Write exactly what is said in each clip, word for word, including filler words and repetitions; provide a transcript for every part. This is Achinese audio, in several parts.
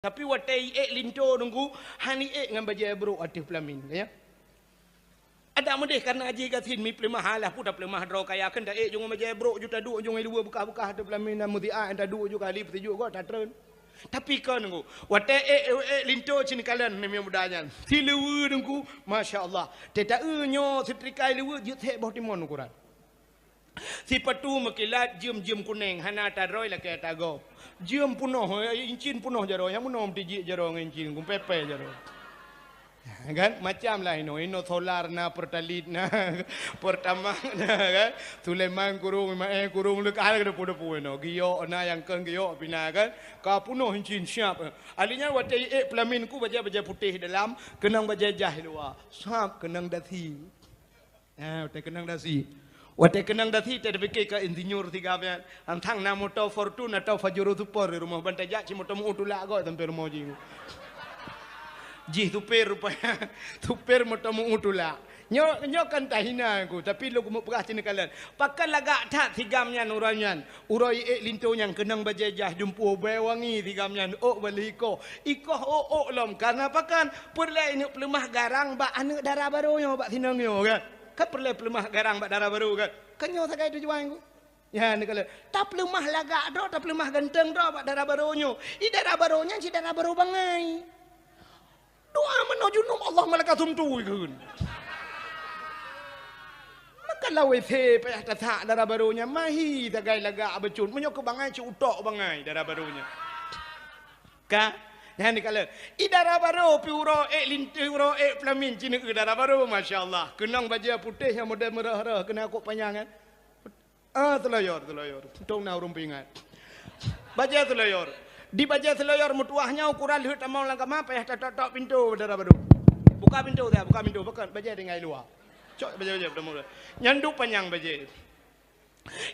Tapi watèe iék linto Teungku, hana iék ngon bajèe brôk ateueh peulamin, ya. Adak meudeh kareuna jih gasien mi peuleumah alah pun tapeuleumah droe kaya kheun taék jih ngon bajèe brôk ju taduek jih ngon luweue beukah-beukah ateueh peulamin dan meusiat taduek ju kali peusijuek goe tatreun. Tapi kon Teungku, watèe ék, ék, ék linto cit neukalon namiet muda nyan. Siluweue Teungku, masya Allah. Teuta eu nyoe seutrika luweue jeuet sép boh timon ukuran. Sipatu meukilat jeuem-jeuem kunéng hana tadroe lakèe tagob. Jeuem peunoh, eh, incin peunoh jaroe, nyang meunoe meutijik jaroe ngon incin, kumpèe-pèe jaroe. Kan? Macam lah inoe, inoe solar na, Pertalite na, Pertamax na, kan? Sulaiman kurong, Imael kurong, leukah depu-depu inoe. Giok na, nyang kheun giok pih na, kan? Ka peunoh incin siap. Ahli nyan watèe iék peulamin Teungku bajèe-bajèe putéh dalam, keunong bajèe jaih luwa. Sab keunong dasi. Ha, watèe keunong dasi. Watèe keunong dasi, watèe tapike keu insinyur siga nyan. Antang na moto Fortuner atau Pajero Sport di rumoh, ban tajak cit moto meu-uet tulak goe sampoe rumoh jih. Jih supir rupanya. Supir moto meu-uet tulak. Nyoe, nyoe kan tahina Teungku, tapi lôn keumeung peugah cit neukalon. Pakon lagak that siga nyan uroe nyan. Uroe iék linto nyan keunong bajèe jaih dumpeue bèe wangi siga nyan ôk bali ikoh. Ikoh ôk-ôk lom. Kareuna pakon? Peureulèe ineuk peuleumah garang bak aneuk dara barô nyoe bak sinong nyoe, kan? Kan peureulèe peuleumah garang bak dara barô, kan? Kan nyoe sagai tujuan Teungku. Nyan neukalon. Tapeuleumah lagak droe, tapeuleumah ganteng droe bak dara barô nyoe. I dara barô nyan cit dara barô bangai. Doa meunoe junub, Allahumma laka sumtu ikheun. Maka lam WC payah tasak dara barô nyan, mahi sagai lagak bacut. Meunyoe keu bangai cit utok bangai dara barô nyan. Ka? Nyan neukalon. I dara barô pih uroe ék lin-, uroe ék peulamin cit neu dara barô, masya Allah. Keunong bajèe putéh nyang model meurah-rah, keunong kok panyang kan. Ah, seuluyur, seuluyur. Untung na ureueng peuingat. Bajèe seuluyur. Di bajèe seuluyur meutuwah nyoe ukuran lheueh tamong lam kama payah tatok-tok pintoe dara barô. Buka pintoe dah, buka pintoe. Pakon bajèe tinggai luwa. Cok bajèe-bajèe tamong. Nyan duek panyang bajèe.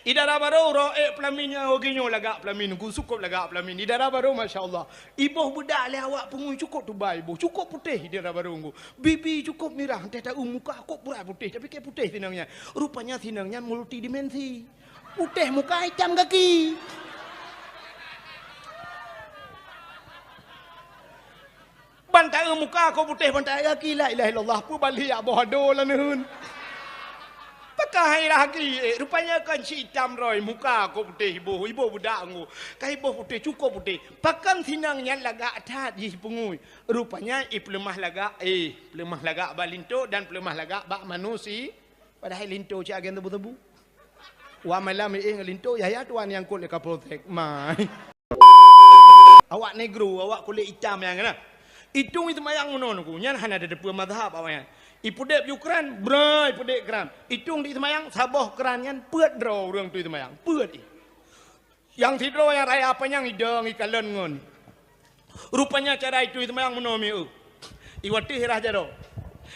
I dara barô uroe ék peulamin nyan, oh, geuh nyoe lagak peulamin, Teungku, cukôp lagak peulamin. I dara barô, masya Allah. Iboh beudak lé awak peungui cukôp tubai iboh, cukôp putéh i dara barô Teungku. Bibi cukôp mirah, teuh ta-eu muka kok pura putéh, tapi kèe putéh sinong nyan. Rupanya sinong nyan multidimensi. Putéh muka, itam gaki. Ban ta-eu muka kok putéh, ban ta-eu gaki, la ilaha illallah, peue bali jak boh ado lam neuen. Pakon hai irah gaki, eh, rupanya kon cit itam roi, muka kok putéh iboh, iboh beudak Teungku. Ka iboh putéh, cukôp putéh. Pakon sinong nyan lagak that jih peungui. Rupanya i peuleumah lagak, eh, peuleumah lagak bak linto dan peuleumah lagak bak manusi-, padahai linto cit agen tebu-tebu. Wak malam iék ngon linto, yah-yah tuan nyang kot lé Kapolsek. Mai. Awak negro, awak kulét itam nyang na. Itong i seumayang meunoe Teungku, nyan hana tateupeue mazhab awak nyan. Ipeudép ju kran, bra ipeudép kran. Itong di seumayang, saboh kran nyan peuet droe ureueng tui seumayang. Peuet i. Nyang sidroe nyang raya panyang idong ikalon ngon. Rupanya cara itui seumayang meunoe mieu. Iwateh irah jaroe.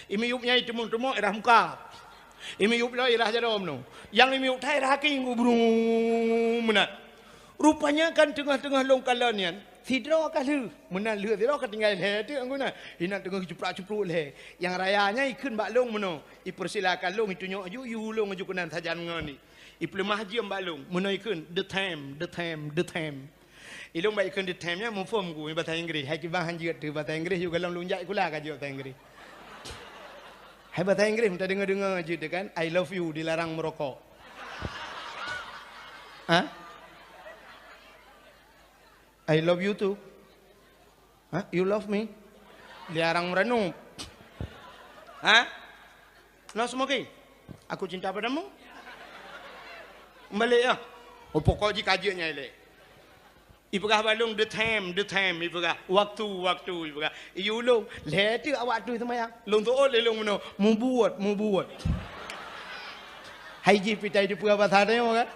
Imiyup nyang iteumong-teumong irah muka. Imiyup lom irah jaroe meunoe. Nyang imiyup that irah gaki Teungku, brum meunan. Rupanya kan teungoh-teungoh lôn kalon nyan, sidroe ka lheueh. Meunan lheueh sidroe ka tinggai lhèe teuk Teungku na. Inan teungoh cuplak-cupluk lhèe. Nyang raya nyan ikheun bak lôn meunoe. Ipeursilakan lôn, itunyok aju, iyue lôn aju keunan sajan ngon i. Ipeuleumah jeuem bak lôn. Meunoe ikheun, "The time, the time, the time." Ilôn bak ikheun "the time" nyan muphom Teungku, bahasa Inggris. Hai kiban han jeuet teuh bahasa Inggris, yue goh lom lôn jak sikula ka jeuet bahasa Inggris. Hai bahasa Inggris, meuta deungoe-deungoe jeuet teuh kan, "I love you" dilarang meurokok. Ha? "I love you too." Ha? "You love me?" Dilarang meuranup. Ha? "No smoking." "Aku cinta padamu." Meubalék ah. Oh, pokok jih ka jeuet nyan ilèe. Ipeugah bak lôn, "The time, the time," ipeugah. "Waktu, waktu," ipeugah. Iyue lôn, lhèe teuk awak tui seumayang. Lôn seuôt lé lôn meunoe, "Mubuet, mubuet." Hai jih pih tai teupeue basa tanyoe kan?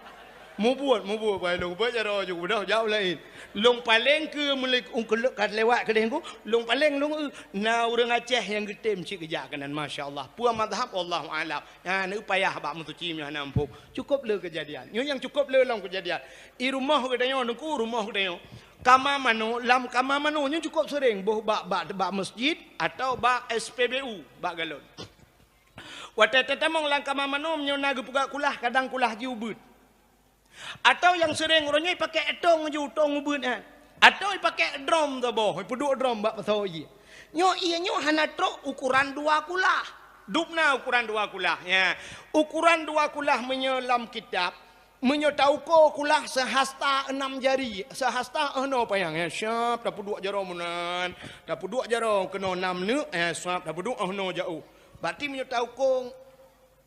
"Mubuet, mubuet," bai lôn beuet jaroe ju beudôh jak u laén. Lôn paleng keu meuli-, ung keuleuek ka lewat keudeh Teungku, lôn paleng lôn eu, na ureueng Aceh nyang geutem cit geujak keunan, masya Allah. Peue mazhab, wallahu a'lam. Nyan eu payah bak meusuci meunyoe hana muphom. Cukôp le keujadian. Nyoe nyang cukôp le lom keujadian. I rumoh geutanyoe Teungku, rumoh geutanyoe. Kama manoe, lam kama manoe nyoe cukôp seuréng boh bak, bak, bak meuseujid atawa bak S P B U, bak galon. Watèe tatamong lam kama manoe, meunyoe na geupeugah kulah, kadang kulah jih ubeuet. Atawa nyang seuréng uroe nyoe pakai atong ju, tong ubeuet nyan. Atawa ipakèk drom saboh, ipeuduek drom bak pasoe ié. Nyoe ié nyoe hana trok ukuran dua kulah. Dubna ukuran dua kulah, ya. Ukuran dua kulah meunyoe lam kitab, meunyoe tauko kulah seuhasta enam jari, seuhasta 'oh noe panyang, ya. Siap tapeuduek jaroe meunan, tapeuduek jaroe keunoe nam neuk, ya, siap tapeuduek 'oh noe jaoh. Berarti meunyoe tauko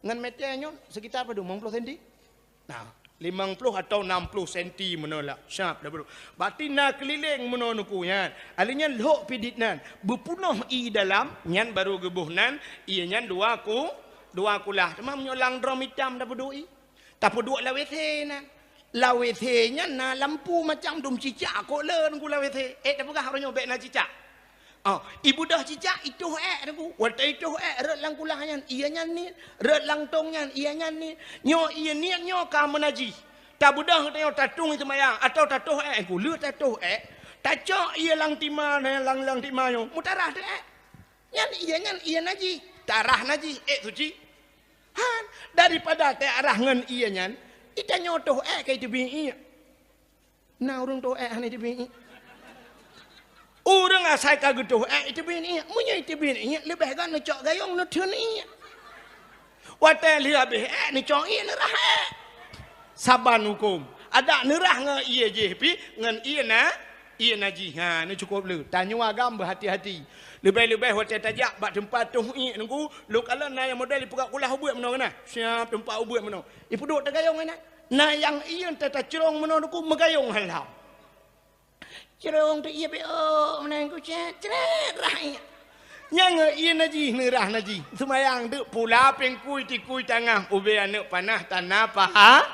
ngon meter nyoe sekitar padum, limong ploh senti? Nah, limong ploh atau enam ploh senti meunoe lah. Siap tapeuduek. Berarti na keulileng meunoe nuku nyan. Alèh nyan lhok pidit nan, beupunoh ié dalam, nyan baru geuboh nan, ié nyan dua ku, dua kulah. Teuma meunyoe lam drom itam tapeuduek ié. Tapeuduek lam WC nan. Lam WC nyan na lampu macam dum cicak kok le nuku lam WC. Eh, tapeugah uroe nyoe bèk na cicak. Oh, ibeudôh cicak, itoh èk nuku. Watèe itoh èk, rhot lam kulah nyan, ié nyan niet. Rhot lam tong nyan, ié nyan niet. Nyoe ié niet nyoe ka meunajih. Tabeudôh tanyoe tatueng seumayang, atawa tatoh èk nuku. Le tatoh èk, tacok ié lam tima, lam, lam tima nyoe, meutarah teuh èk. Nyan ié nyan ié najih, tarah najih, èk suci. Han, daripada teuarah ngon ié nyan, itanyoe toh èk ka iteubiet ié. Na ureueng toh èk hana iteubiet ié. Ureueng asai ka geutoh èk iteubiet ié. Meunyoe iteubiet ié, leubeh gét neucok gayong neutheun ié. Watèe lheueh habéh èk neucok ié neurah èk. Saban hukôm. Adak neurah ngon ié jih pih, ngon ié na Ié najih, ha, nyoe cukôp le. Tanyoe agam beuhati-hati. Leubeh-leubeh watèe tajak bak teumpat toh ié nuku, lôn kalon na nyang model ipeugah kulah ubeut meunoe keunan. Siap teumpat ubeut meunoe. Ipeuduek teugayong keunan. Na nyang ié teuh tacrông meunoe nuku meugayong halam. Crông teuh ié beu meunan ku cét, crét rah ié. Nyang ié najih, neurah najih. Seumayang teuk pula pingkui tikui tangah, ubé aneuk panah tana paha.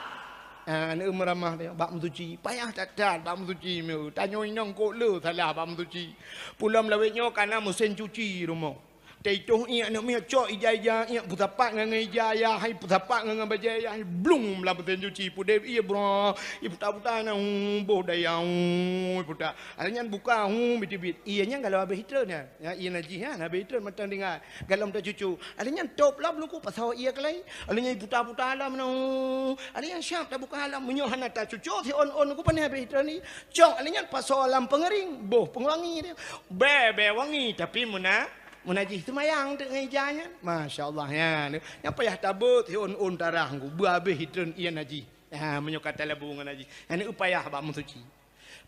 Ah, aneuk meuramah teuh, bak meusuci. Payah that-that bak meusuci meu. Tanyoe inong kok le salah bak meusuci. Pulom lawét nyoe kana meusén cuci rumoh. Teuitoh ié aneuk miet cok ija-ija ié peusapat ngon ija ayah, hai peusapat ngon bajèe ayah, hai blung lam meusén cuci. Pudeb ié bra, ié puta-puta na, hu, boh daya, hu, puta. Akhé nyan buka, hu, bit-bit. Ié nyan galom habéh itreun nyan. Ya, ié najih nyan, habéh itreun mantong tinggai. Galom tacucu. Akhé nyan top lom nuku pasoe ié keulai. Akhé nyan puta-puta lom, hu. Akhé nyan siap tabuka lom. Meunyoe hana tacucu, si on-on nuku pané habéh itreun ni. Cok, akhé nyan pasoe lam peungeuring. Boh peungewangi dia. Bèe, bèe wangi, tapi meuna, meunajih seumayang teuk ngon ija nyan. Masya Allah, nyan. Nyan payah tabeuet, si on-on tarah nuku. Beu habéh itreun ié najih. Ha, meunyoe ka talabu ngon najih. Nyan payah bak meusuci.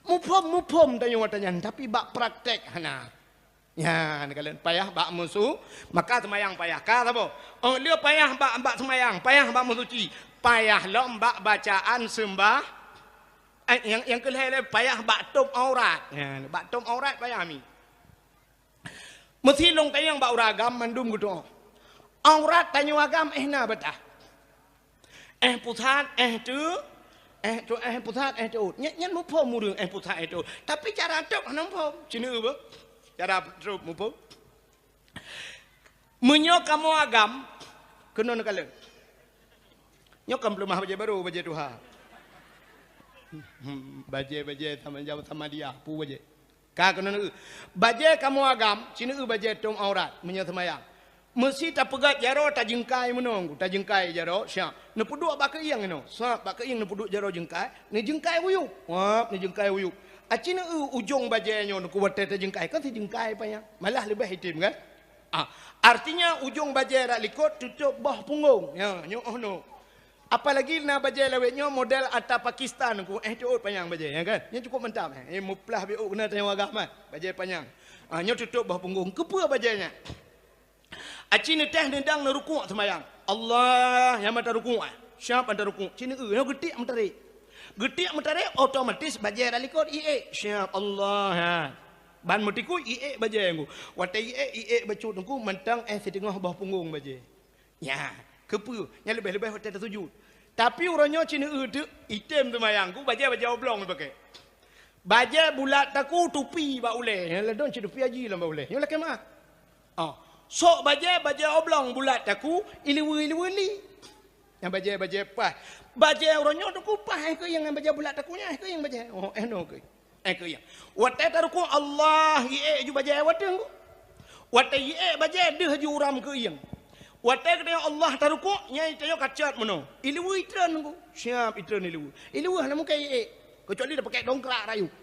Muphom-muphom tanyoe watèe nyan, tapi bak praktek hana. Nyan, kalon payah bak meusu-, maka seumayang payah. Ka saboh? Oh, le payah bak, bak seumayang, payah bak meusuci, payah lom bak bacaan seumbah-, eh, nyang, nyang keu lhèe le payah bak tôp aurat. Nyan, bak tôp aurat payah mi. Meusi lôn tanyong bak ureueng agam mandum geutu'oh. Aurat tanyoe agam eh na bataih. Eh pusat, eh teu-, eh tu, eh pusat, eh teuôt. Nyan, nyan muphom ureueng eh pusat, eh teuôt. Tapi cara tôp hana muphom. Cina beuh. Cara tôp muphom. Meunyoe kamoe agam, keunoe neukalon. Nyoe kan peuleumah bajèe barô, bajèe tuha. Hmm, bajèe-bajèe sama jaweueb sama dia, peue bajèe. Ka keunoe neueu. Bajèe kamoe agam, sineuk bajèe tôp aurat, meunyoe seumayang. Meusi tapeugöt jaroe tajeungkai meunoe, tajeungkai jaroe, siap. Neupeuduek bak keuieng inoe, siap bak keuieng neupeuduek jaroe jeungkai, neujeungkai wuyueb. Wap, neujeungkai wuyueb. Aci neueu ujong bajèe nyoe neuku watèe tajeungkai, kan sijeungkai panyang. Malah leubeh item kan? Ah, artinya ujong bajèe rot likot tutôp boh punggong. Ya, nyoe oh noe. Apalagi na bajèe lawét nyoe model ata Pakistan ku, eh, teuôt panyang bajèe, ya kan? Nyan cukup mantap, eh. Eh, muplah biôk keunan tanyoe agam, eh. Bajèe panyang. Ah, nyoe tutôp boh punggong. Keupeue bajèe nyan? Aci neuteh neudang neurukuk seumayang. Allah, nyang mata rukuk, eh. Siap mata rukuk. Ci neueu, nyoe geutiek meutarek. Geutiek meutarek, otomatis bajèe rot likot iék. Siap Allah, ha. Ban meutikui iék bajèe ku. Watèe iék, iék bacut ku mantong, eh, siteungoh boh punggong bajèe. Nya, keupeue? Nyan leubeh-leubeh watèe tasujut. Tapi uroe nyoe ci neueu teuk, item seumayang ku, bajèe, bajèe oblong ipaké. Bajèe bulat taku, tupi bak ulèe. Nyan ladôm cit tupi haji lam bak ulèe. Nyoe lakèe meu'ah. Oh. Sok bajèe, bajèe oblong bulat taku, ileue-ileue li. Nyan bajèe, bajèe paih. Bajèe uroe nyoe taku paih, eh, keuieng ngon bajèe bulat taku nyan, eh, keuieng bajèe. Oh, eh, noe keuieng. Eh, keuieng. Watèe tarukuk, Allah, iék ju bajèe watèe ku. Watèe iék bajèe deuh ju uram keuieng. Watèe geutanyoe Allah tarukuk, nyan tanyoe ka cot meunoe. Ileue itreun ku. Siap itreun ileue. Ileue hana mungken iék. Keucuali tapaké dongkrak rayeuk.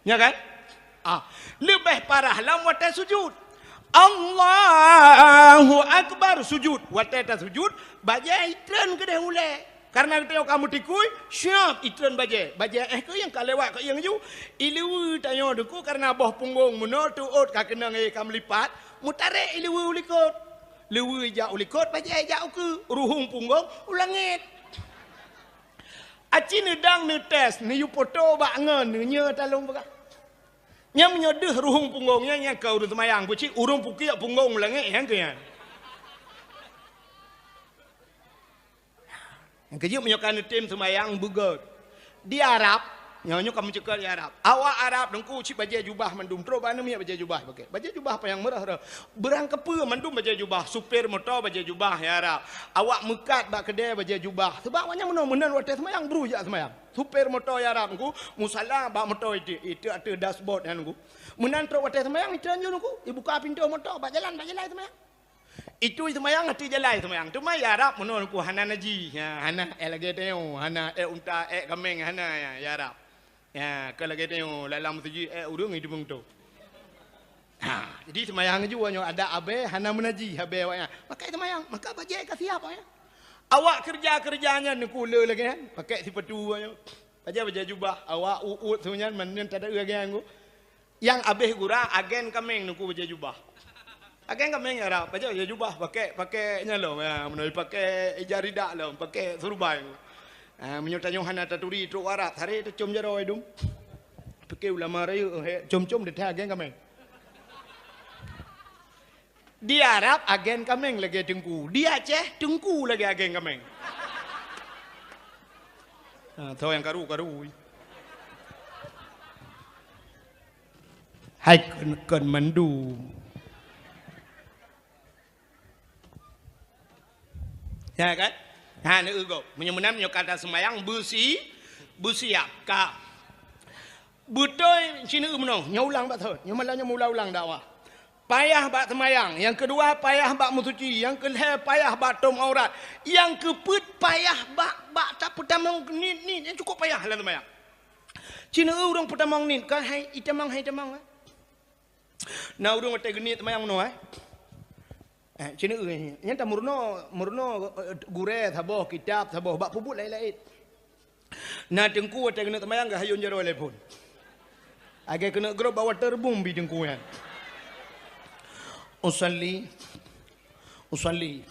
Ya kan? Ah, leubeh parah lom watée sujud. Allahu Akbar, sujud. Watée tasujud, bajée itreun keudeh ulée. Karena geutanyoe ka meutikui, syab itreun bajée. Bajée éh keu nyang ka lewat keu nyang ju. Ileue tanyoe Teungku karena boh punggong meunoe teuôt ka keunong, eh, ka meulipat, meutarek ileue u likot. Leue jak u likot, bajée jak u keue, ruhueng punggong u langét. Aci neudang neutés, neuyue poto bak ngon, neunyoe talong peugah. Nyang meunyoe deuh ruhueng punggong nyan, nyan ka ureuëng seumayang, peucit ureuëng pukiek punggong u langét, nyang keu nyan. Nyang keujeuet meunyoe ka neutem seumayang beugét. Di Arab, nyoe, nyoe ka meuceukeut di Arab. Awak Arab Teungku cit bajée jubah mandum, trok bak aneuk miet bajée jubah pakè. Bajée jubah panyang meurah-rah. Beurang keupeue mandum bajée jubah, supir moto bajée jubah di Arab. Awak meukat bak keudè bajée jubah. Sabab awaknyan meunoe meunan watée seumayang, bru jak seumayang. Supir moto di Arab Teungku, musala bak moto itu, itu ateueh dashboard nyan Teungku. Meunan trok watée seumayang, itu nyan Teungku, ibuka pintoe moto, bak jalan, bak jalan seumayang. Itu seumayang ateueh jalan seumayang. Teuma di Arab meunoe Teungku hana naji. Ha, hana ék lagée tanyoe, hana ék unta, ék kaméng, hana ya, di Arab. Ya, ka lagée tanyoe, lam meuseujid ék ureuëng itu beungoh tu. Ha, jadi seumayang ju nyoe adak abée hana meunaji, abée awaknyan. Maka seumayang, maka bajée ka siap awaknyan. Awak keureuja-keureuja nyan Teungku le lagée nyan, pakè sipatu nyoe. Bajée, bajée jubah, awak uôt seunyan, manyang tada lagée nyan Teungku. Nyang abéh gura agen kaméng Teungku bajée jubah. Agen kaméng Arab, bajée, bajée jubah, pakè, pakè nyan lom, ya, meunoe pakè ija ridak lom, pakè surban. Ah, meunyoe tanyoe hana taturi trok Arab, sare tacom jaroe dum. Pike ulama rayeuk, he, com-com deuh agen kaméng. Di Arab agen kaméng lagée Teungku, di Aceh Teungku lagée agen kaméng. Ah, tho nyang karu-karu. Hai kon, kon mandum. Ya kan? Ha, neueu gob. Meunyoe meunan, meunyoe ka taseumayang, beusi-, beusiap. Ka. Beutôi, ci neueu meunoe. Nyoe ulang bak thon. Nyoe malam nyoe ulang-ulang dakwah. Payah bak seumayang. Nyang keudua, payah bak meusuci. Nyang keulhée, payah bak tom aurat. Nyang keupeuet, payah bak, bak tapeutamong nit-nit. Nyang cukôp payah lam seumayang. Ci neueu ureuëng peutamong nit, ka hai itamong, hai itamong, eh. Na ureuëng watée geuniet seumayang meunoe, eh. Eh, ci neueu, eh. Nyan tameurunoe, meurunoe, eh, gurée saboh, kitab saboh, bak peubuet laén-laén. Na Teungku watée keuneuk seumayang geuhayôn jaroe lé phon. Lagée keuneuk grob bak waterboom bi Teungku nyan. Usalli. Usalli.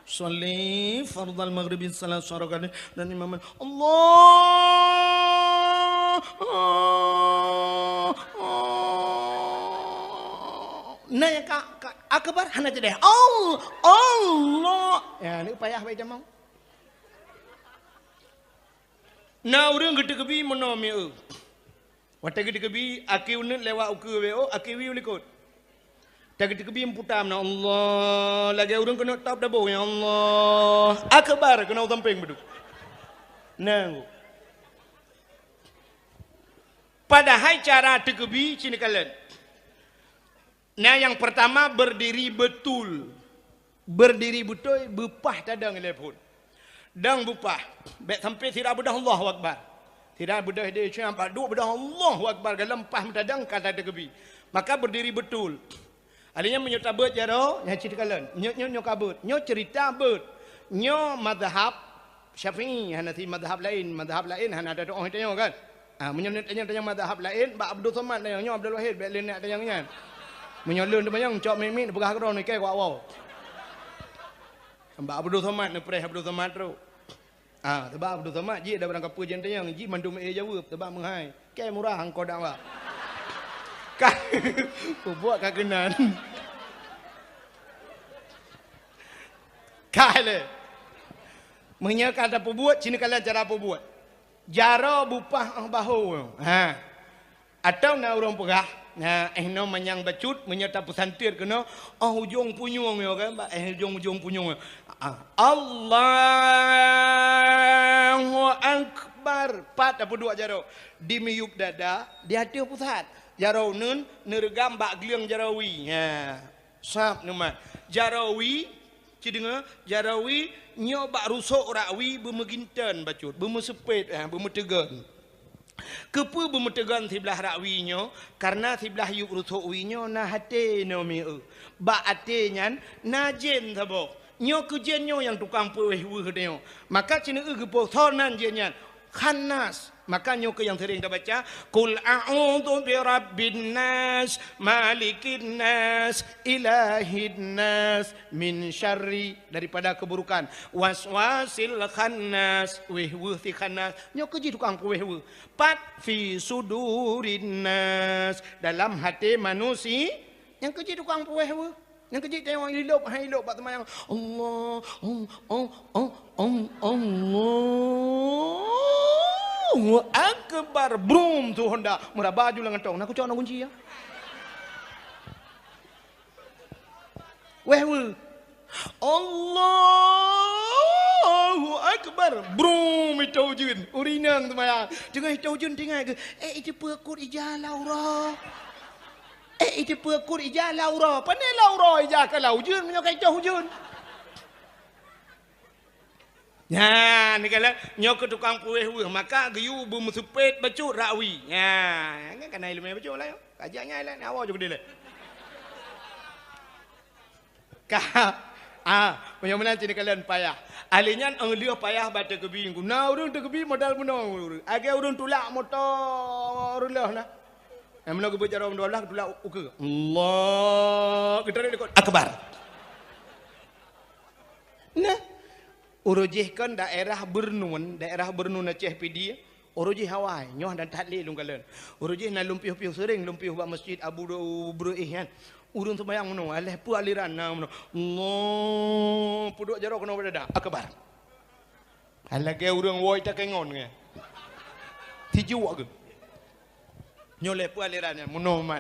Usalli fardal maghribi salasa rakaat dan imam Allah. Na nyang ka, ka akbar hana cedeh. Al-, Allah. Ya, ni payah baca mau. Na ureuëng geuteukeubi meunoe mieu. Watée geuteukeubi, aki uneut lewat ukeue W O, aki wi u likot. Watée geuteukeubi meuputa meunoe, Allah, lagée ureuëng keuneuk top dabong, ya Allah. Akbar keunoe sampéng beudôh. Nanggu. Padahai cara teukeubi ci neukalon. Nah, nyang peurtama berdiri betul. Berdiri beutôi, beupah tadong lé phon. Dong beupah, bék sampai sira beudôh Allahu Akbar. Sira beudôh di cuma bak duek beudôh Allahu Akbar, galom pah meutadong ka tateukeubi. Maka berdiri betul. Alheuh nyan meunyoe tabeuet jaroe, nyan cit kalon. Nyoe, nyoe, nyoe ka beuet. Nyoe cerita beuet. Nyoe mazhab Syafi'i, hana si mazhab laén. Mazhab laén hana ada doa tanyoe kan? Ah, meunyoe tanyong-tanyong mazhab laén, bak Abdul Somad tanyong, nyoe Abdul Wahid, bék lé neutanyong nyan. Meunyoe lôn teumanyong, cok miet-miet, peugah keudroe, ikei keu awak. Bak Abdul Somad, neupreh Abdul Somad trok. Ah, sabab Abdul Somad, jih ada barang kapeue jih tanyong, jih mandum ék jaweueb, sabab meuhai. Kei murah angkot dakwah. Ka, peubuet ka keunan. Ka lé. Meunyoe ka tapeubuet, ci neukalon cara peubuet. Jaroe beupah óh bahô. Ha. Atawa na ureuëng peugah, na, eh, noe manyang bacut, meunyoe tapeusantet keunoe, óh ujong punyueng nyoe kan, bak, eh, ujong-ujong punyueng nyoe. Ah, Allahu Akbar. Pat tapeuduek jaroe. Di miyueb dada, di ateueh pusat. Jaroe uneun, neureugam bak gleueng jaroe wie. Ha. Sab neumat. Jaroe wie, ci deungoe, jaroe wie, nyoe bak rusok rak wie beumeuginton bacut, beumeuseupet, eh, beumeuteugon. Keupeue beumeuteugon siblah rak wie nyoe? Kareuna siblah yup rutok wie nyoe na até nyoe mieu. Bak até nyan na jén saboh. Nyoe keu jén nyoe nyang tukang peuwéh weueh tanyoe. Maka sineuk geupoh soe nan jén nyan? Khannas. Maka nyoe keuh nyang seuring tabaca, "Qul a'udzu birabbin nas, malikin nas, ilahin nas, min syarri," daripada keuburukan, "waswasil khannas," wéh weueh si khannas. Nyoe keuh jih tukang peuwéh weueh. Pat fi sudurin nas, dalam até manusia. Nyan keuh jih tukang peuwéh weueh. Nyan keuh jih tanyoe ilop, hai ilop bak seumayang. Allah, Allah, Allah, Allah, Allah. Allahu Akbar. Brum, tu Honda. Meuraba ju lam gantong. Na kucok na kunci ya. Wéh weueh. Allahu Akbar. Brum, itôh ujeuen. Ureueng inong seumayang. Teungoh itôh ujeuen, teuingat keuh, "Eh, iteupeue kut ija lam uroe." Eh, iteupeue kut ija lam uroe. Pane lam uroe ija ka lam ujeuen, meunyoe ka itôh ujeuen. Nyan, ni kala, nyoe keuh tukang peuwéh weueh, maka geuyue beumeuseupet bacut rak wie. Nyan, kan kana ileumèe bacut lah, nyoe. Ka jak nyan lah, nyawa ju keudeh lé. Ka, ah, meunyoe meunan cit neukalon payah. Ahli nyan, eh, lheueh payah bak teukeubi. Na ureueng teukeubi modal bunoe. Lagèe ureueng tulak moto ureueng lheueh na. Eh, meunoe geubeuet jaroe dua blah, geutulak ukeue. Allah, geutarek likot. Akbar. Nah, uroe jih kan daerah Beureunuen, daerah Beureunuen Aceh Pidie, uroe jih awai, nyoe dan that lé lôn kalon. Uroe jih na lôn piôh-piôh seuring, lôn piôh bak Masjid Abu Breueh nyan. Ureueng seumayang meunoe, alah peue aliran na meunoe. Allah, peuduek jaroe keunoe bak dada. Akbar. Hai lagèe ureueng woe takengon nyan. Tijuek geuh. Nyoe lé peue aliran nyan, meunoe mat.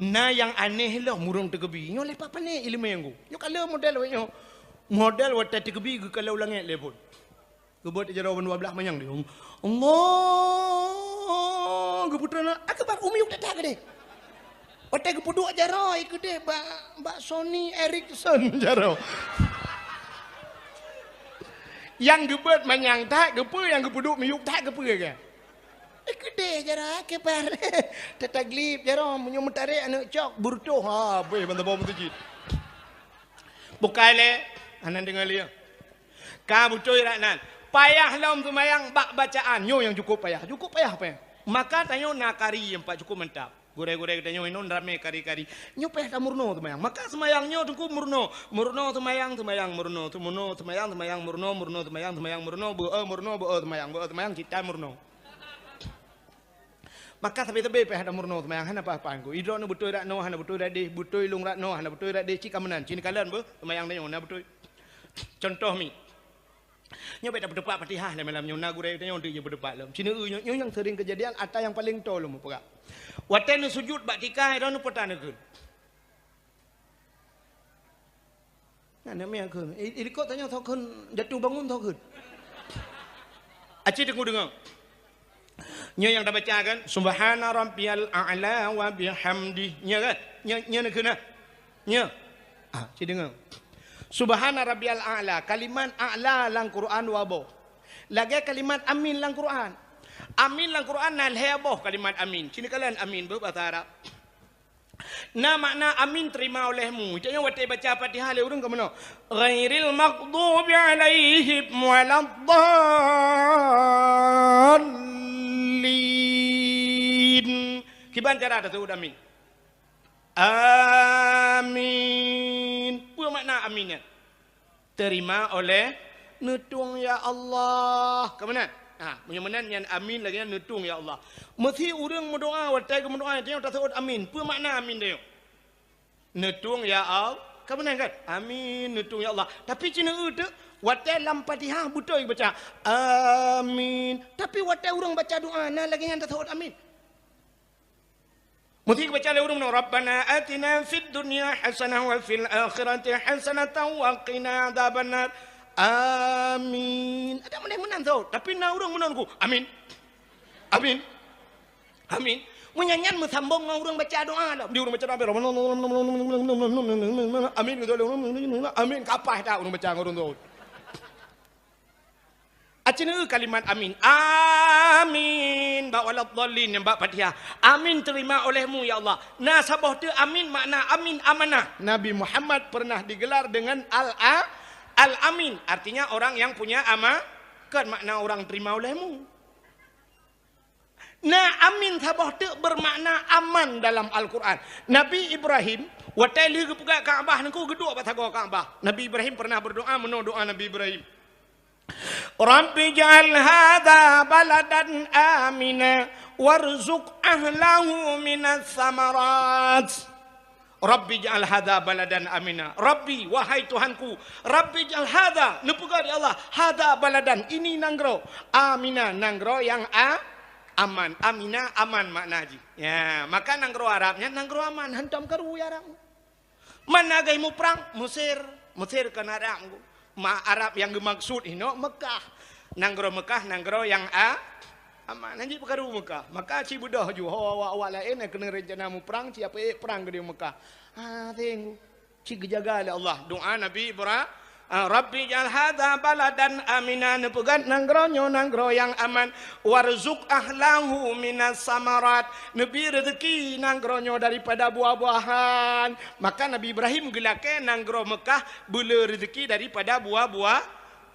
Na nyang aneh lom ureueng teukeubi. Nyoe lé pat pane ileumèe nyan. Nyoe ka lheueh model wéh nyoe. Model watèe teukeubi geukalon langèt lé phon. Geubeuet jaroe ban dua blah manyang di. Allah, geupeutrön akbar, u miyueb that-that keudeh. Watèe geupeuduek jaroe keudeh bak, bak Sony Ericsson jaroe. Nyang geubeuet manyang that, keupeue nyang geupeuduek miyueb that, keupeue kah? Eh, keudeh jaroe, akbar. Tataglib jaroe, meunyoe meutarek aneuk cok, beureutoh. Ha, beh, ban saboh meuseujid. Bukai lé, hana deungoe lé. Ka beutôi rak nan. Payah lom seumayang bak bacaan. Nyoe nyang cukup payah. Cukup payah, payah. Maka tanyoe na kari nyang pat cukup mantap. Gurèe-gurèe geutanyoe hinon ramé kari-kari. Nyoe payah tameurunoe seumayang. Maka seumayang nyoe teungku meurunoe. Meurunoe seumayang, seumayang meurunoe. Seumayang, seumayang meurunoe, meurunoe seumayang, seumayang meurunoe. Beu-e meurunoe, beu-e seumayang. Beu-e seumayang cit that meurunoe. Maka sabe-sabe payah tameurunoe seumayang, hana paih-paih ku. Idroeneuh beutôi rak noe, hana beutôi rak deh, beutôi lôn rak noe, hana beutôi rak deh, cit ka meunan. Cit neukalon beuh, seumayang tanyoe na beutôi. Contoh mi. Nyoe bèk tapeuteupat Fatihah lé malam nyoe, na gurèe tanyoe deuek nyoe peuteupat lom. Cit neu-eu nyoe, nyoe nyang seuring keujadian, ata nyang paleng toe lôn mupeugah. Watèe neusujut bak tika, droeneuh peue ta neukheun? Nyan, nyan meunan kheun. I, i likot tanyoe soe kheun jatuh bangun soe kheun. Aci teungku deungoe. Nyoe nyang tabaca kan, "Subhana rabbiyal a'la wa bihamdi." Nyoe kan? Nyoe, nyoe neukheun nah. Nyoe. Ah, ci deungoe. "Subhana rabbiyal a'la." Kalimat a'la lam Quran dua boh. Lagèe kalimat amin lam Quran. Amin lam Quran na lhèe boh kalimat amin. Ci neukalon amin beuh basa Arab. Na makna amin terima olehmu. Tanyoe watèe baca Fatihah lé ureueng ka meunoe. Ghairil maghdubi alaihim waladdallin. Kiban cara taseuôt amin? Amin. Peue makna amin nyan? Terima oleh neutueng ya Allah. Ka meunan? Ha, meunyoe meunan nyan amin lagèe nyan neutueng ya Allah. Meusé ureueng meudoa watèe geumeudoa tanyoe taseuôt amin. Peue makna amin tanyoe? Neutueng ya Allah. Ka meunan kan? Amin, neutueng ya Allah. Tapi ci neu-eu teuk, watèe lam Fatihah beutôi baca amin. Tapi watèe ureueng baca doa na lagèe nyan taseuôt amin. Meusé geubaca lé ureueng meunoe, "Rabbana atina fid dunya hasanah wa fil akhirati hasanatan wa qina adzabannar." Amin. Ada meunan meunan tu. Tapi na ureueng meunoe ku, "Amin. Amin. Amin." Meunyan nyan meusambong ngon ureueng baca doa dah. Di ureueng baca doa, "Amin." Amin. Ka paih that ureueng baca ngon ureueng tu. Aci neu kalimat amin. Amin. Bak waladdallin nyang bak Fatihah. Amin terima olehmu, ya Allah. Na saboh teuk amin makna amin amanah. Nabi Muhammad pernah digelar dengan Al-, Al-Amin. Artinya orang yang punya ama-, kan makna orang terima olehmu. Na amin saboh teuk bermakna aman dalam Al-Quran. Nabi Ibrahim, watée lheueh geupeugah Ka'bah nangku geuduek bak sagoe Ka'bah. Nabi Ibrahim pernah berdoa, meunoe doa Nabi Ibrahim. "Rabbi ja'al hadza baladan amina warzuq ahlahu minas samarat." "Rabbi ja'al hadza baladan amina." Rabbi, wahai Tuhanku, Rabbi ja'al hadza, neupeugah di Allah, hadza baladan, ini nanggroe, amina, nanggroe nyang a-, aman. Amina, aman makna jih. Ya, maka nanggroe Arab nyan nanggroe aman, hantom karu ya Arab. Mana gai muprang? Mesir. Mesir kan Arab. Ma-, Arab nyang geumaksud inoe Mekah. Nanggroe Mekah, nanggroe nyang a-, aman. Hanjeuet peukaru Mekah. Maka ci beudôh ju ho awak-awak laén nyang keuneuk rencana muprang, ci apeuék prang keudéh Mekah. Ha, tengok. Ci geujaga lé Allah. Doa Nabi Ibra-, Ah, "Rabbi ja'al hadza baladan amina," neupeugah nanggroe nyoe nanggroe nyang aman, "warzuq ahlahu minas samarat," neubi rezeki nanggroe nyoe daripada buah-buahan. Maka Nabi Ibrahim geulakée nanggroe Mekah beuleu rezeki daripada buah-buah.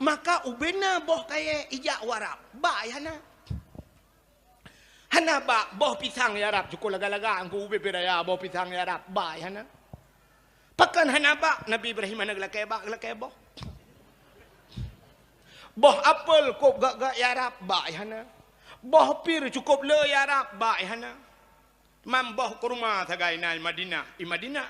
Maka ubena boh kayée ijak u Arab, bak hana. Hana bak boh pisang ya Rab, cukôp laga-laga angku ubé-ubé raya boh pisang ya Rab, bak hana. Pakon hana bak, Nabi Ibrahim hana geulakée bak, geulakée boh. Boh apel kôb gak-gak ya Rab, bak hana. Boh pir cukôp le ya Rab, bak hana. Mam boh kurma sagai na i Madinah, i Madinah.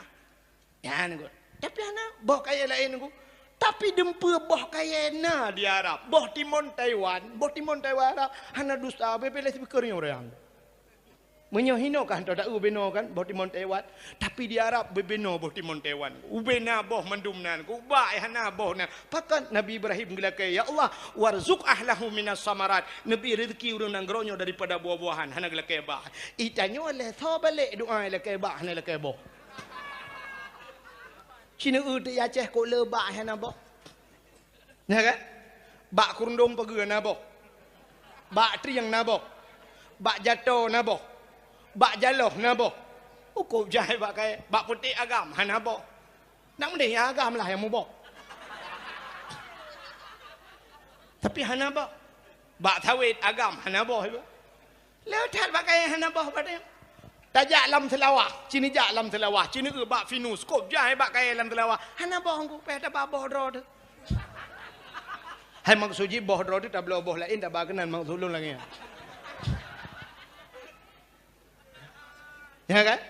Nyan nyoe. Tapi hana boh kayée laén nyoe. Tapi dumpeue boh kayée na di Arab. Boh timon Taiwan, boh timon Taiwan Arab hana dusta, beubeuleh sibeukeu nyoe ureuëng. Meunyoe hinoe ka hantom taeu ubenoe kan, boh timon Taiwan. Tapi di Arab beubenoe boh timon Taiwan. Ubena boh mandum nan, ubak hana boh nan. Pakon Nabi Ibrahim geulakée, "Ya Allah, warzuq ahlahu minas samarat." Neubi rezeki ureuëng nanggroe nyoe daripada buah-buahan, hana geulakée bak. Itanyoe lé soe balek doa lakée bak, hana lakée boh. Ci neu teuk i Aceh kok le bak hana boh. Nya kan? Bak Kurundong Pageue na boh. Bak Trieng na boh. Bak Jato na boh. Bak Jaloh na boh. Ukôb jai bak kayée, bak Putéh Agam hana boh. Nak meudeh nyang agam lah nyang muboh. Tapi hana boh. Bak Sawét Agam hana boh ibu. Le that bak kayée hana boh padahai. Tajak lam Seulawah, ci neujak lam Seulawah, ci neu bak Pinus, kôb jai bak kayée lam Seulawah. Hana boh angku, payah tabak boh droe teuh. Hai maksud jih boh droe teuh tabloe boh laén tabak keunan maksud lôn lagée nyan. Ya kan?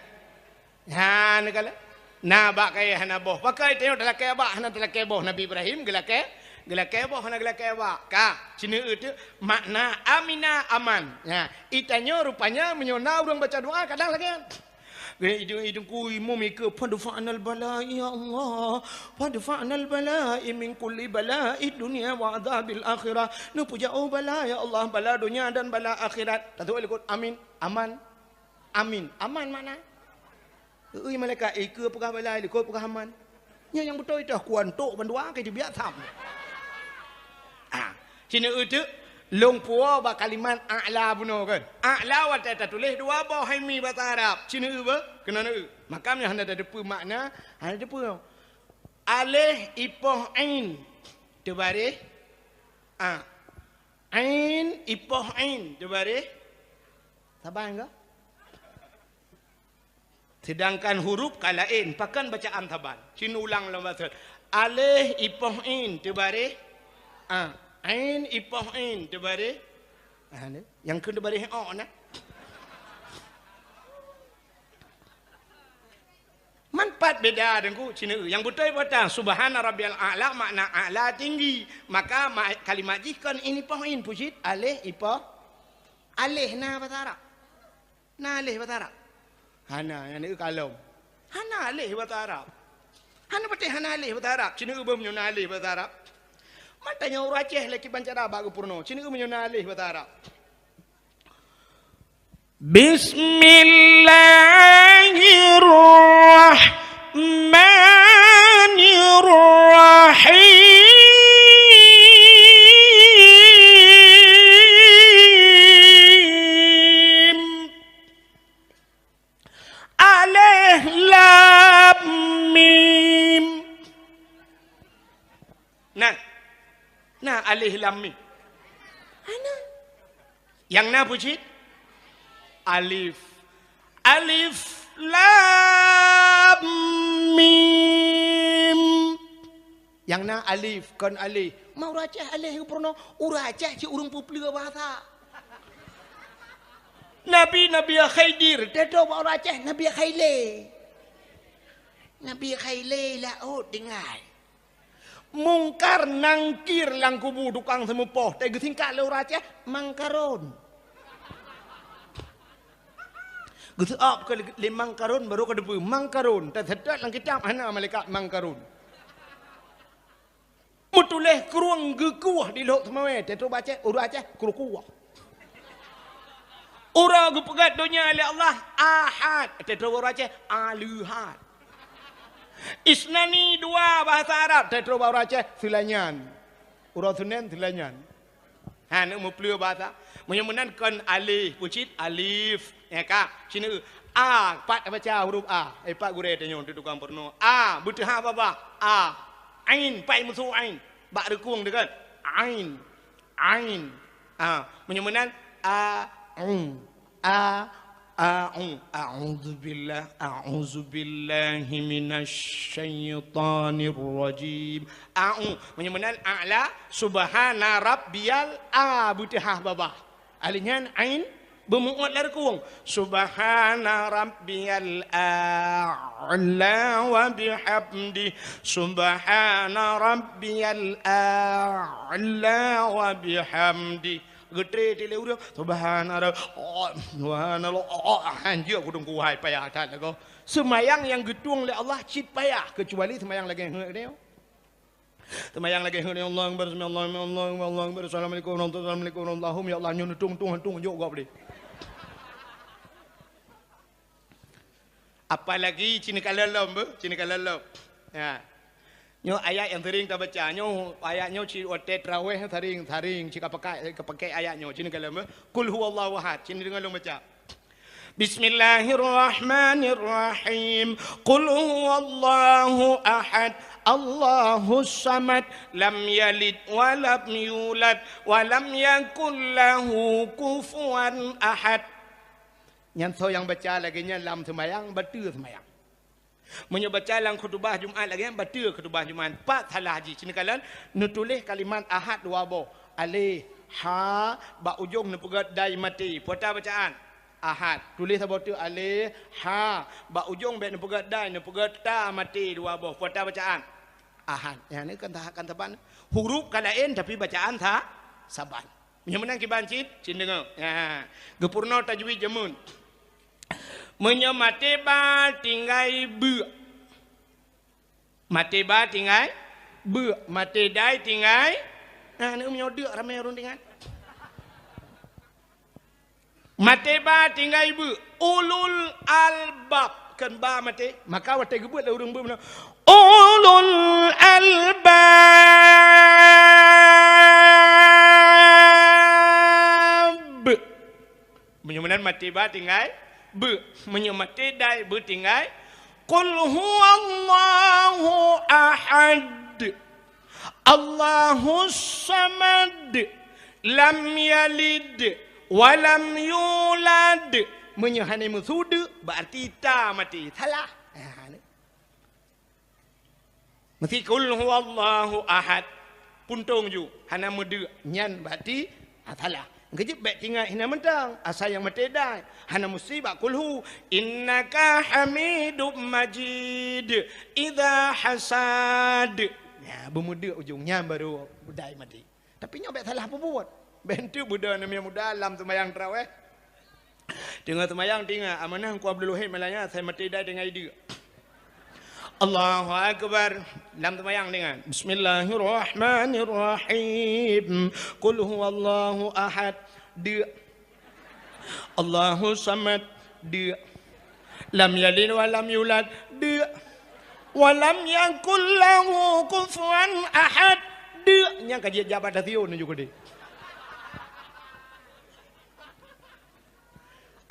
Nyan kala. Na bak kayée hana boh. Pakon tanyoe talakée bak hana talakée boh. Nabi Ibrahim geulakée, geulakée boh hana geulakée bak. Ka, ci neu teuk makna amina aman. Nya, itanyoe rupanya meunyoe na ureuëng baca doa kadang lagée nyan. Idung-idung ku imum ikeue, "Fadfa'nal bala, ya Allah. Fadfa'nal bala min kulli bala'i dunya wa adzabil akhirah." Neupeujak, "Oh bala, ya Allah, bala donya dan bala akhirat." Tatuek likot, "Amin." Aman. Amin. Aman makna? Ui malaikat, ikeue peugah bala, likot peugah aman. Nyan nyang beutôi teuh kuantok bandua ke dibiak tham. Ah, ci neu teuk lôn puwoe bak kalimat a'la bunoe kan. A'la watée tatuléh dua boh hai mi basa Arab. Ci neu beuh, keunoe neu. Maka meunyoe hana tateupeue makna, hana tateupeue. Aléh ipoh ain teubaréh a. Ain ipoh ain teubaréh saban ka? Sedangkan huruf ka laén, pakon bacaan saban. Ci neu ulang lom basa. Aléh ipoh ain teubaréh a. Ain ipoh ain teubaréh. Ah, ni. Nyang keu teubaréh o na. Man pat beda deungku, ci neu. Nyang beutôi peue ta, subhana rabbiyal a'la makna a'la tinggi. Maka ma-, kalimat jih kon ain ipoh ain, peue cit, aléh ipoh. Aléh na basa Arab. Na aléh basa Arab? Hana, nyang neu kalom. Hana aléh basa Arab. Hana patéh hana aléh basa Arab. Ci neu beuh meunyoe na aléh basa Arab. Man tanyoe ureuëng Aceh lé kiban cara bak geupeurunoe. Ci neu meunyoe na aléh basa Arab. Bismillahirrahmanirrahim. Nah, nah, alif lam mim. Hana. Nyang na peue cit? Alif. Alif lam mim. Nyang na alif, kon alif. Ma ureueng Aceh alif geupurunoe, ureueng Aceh cit ureueng peupleue bahasa. Nabi, Nabi Khidir, teutroe bak ureueng Aceh, Nabi Khaile. Nabi Khaile laôt tinggai. Mungkar Nangkir lam kubu tukang seumeupoh, teugeusingkat lé ureueng Aceh, Mangkaron. Geuseuôt keu lé Mangkaron, barô ka teupeu Mangkaron, teuseutôt lam kitab hana malaikat Mangkaron. Meutuléh krueng geukueh di Lhok Seumawé, teutroe bak Aceh, ureueng Aceh, krueng kueh. Uroe geupeugét donya lé Allah, Ahad, teutroe bak ureueng Aceh, Aleuhad. Isnani, dua, bahasa Arab, teutroe bak ureueng Aceh, Seulainan. Uroe Seunén, Seulainan. Ha, neuk meupleue bahasa. Meunyoe meunan kon alif, peue cit? Alif. Ya ka? Cit neuk a, pat tabaca huruf a. Eh, pat gurée tanyoe, tukang peurunoe. A, beuteuhah babah. A. Ain, pat meusu ain. Bak reukung teuh kan? Ain. Ain. A, meunyoe meunan, a, u. A, a, u. A'udzubillah, a'udzubillahi minasy syaithanir rajim. A, u. Meunyoe meunan, a'la, subhana rabbiyal a, beuteuhah babah. Alif nyan ain, beumeuôt lam reukung. Subhana rabbiyal a'la wa bihamdi. Subhana rabbiyal a'la wa bihamdi. Geutré teuh lé ureueng, "Subhana Rabb-, oh, subhanallah, oh, oh, hanjeuet kudong kuhai payah that lagoe." Seumayang nyang geutueng lé Allah cit payah, keucuali seumayang lagée nyoe. Seumayang lagée nyoe, "Allahu Akbar, sami Allahu liman, Allahu Akbar, Allahu Akbar, assalamualaikum warahmatullahi wabarakatuh, assalamualaikum warahmatullahi wabarakatuh." Ya Allah, nyoe neutueng-tueng hantueng jok gob deh. Apalagi cit neukalon lom beuh, cit neukalon lom. Ya. Nyoe ayat nyang sering tabaca. Nyoe ayat nyoe cit watée traweh sering, sering cit kapakai, kapakai ayat nyoe. Cit neukalon beuh. Qul huwallahu ahad. Cit neudeungoe lôn baca. Bismillahirrahmanirrahim. Qul huwallahu ahad. Allahus samad. Lam yalid wa lam yulad. Wa lam yakul lahu kufuwan ahad. Nyan soe nyang baca lagée nyan lam seumayang, bateue seumayang. Meunyoe baca lam khutubah Jumat lagée nyan, bateue khutubah Jumat. Pat salah jih, cit neukalon, neutuléh kalimat ahad dua boh. Aleh, ha, bak ujong neupeugét dai maté. Peue ata bacaan? Ahad. Tuléh saboh teuk aleh, ha, bak ujong bék neupeugét dai, neupeugét ta maté dua boh. Peue ata bacaan? Ahad. Nyan kan ta-, kan saban. Huruf ka laén, tapi bacaan sa-, saban. Meunyoe meunan kiban cit, cit deungoe. Ha. Geupeurunoe tajwid jameun. Meunyoe maté ba tinggai beuk. Maté ba tinggai beuk. Maté dai tinggai. Nah, ni meunyoe deuk ramé ureueng tinggai. Maté ba tinggai beuk. Ulul albab. Kon ba maté. Maka watée geubeuet lé ureueng beuk meunan. Ulul albab. Meunyoe meunan maté ba tinggai beuk. Meunyoe maté dai beuk tinggai. Qul huwallahu ahad. Allahus samad. Lam yalid wa lam yulad. Meunyoe hana meusu deuk, berarti ta maté. Salah. Ha, ni. Meusti qul huwallahu ahad. Puntông ju, hana meudeuk. Nyan berarti, ah, salah. Keujeuet bék tingat hina mantong, asai nyang maté dai. Hana meusti bak qul hu. Innaka hamidum majid. Idza hasad. Ya, beumeudeuk ujong nyan baru dai maté. Tapi nyoe bék salah peubuet. Bék enteuk beudoa aneuk muda lam seumayang tarawih. Teungoh seumayang, teungoh amanah Teungku Abdul Wahid Malaya, asai maté dai teungoh ideuk. Allahu Akbar. Lam seumayang teungoh. Bismillahirrahmanirrahim. Qul huwallahu ahad. Deuk. Allahu samad. Deuk. Lam yalid wa lam yulad. Deuk. Wa lam yakul lahu kufuwan ahad. Deuk. Nyang ka jijak bak stasiun nyoe keudeh.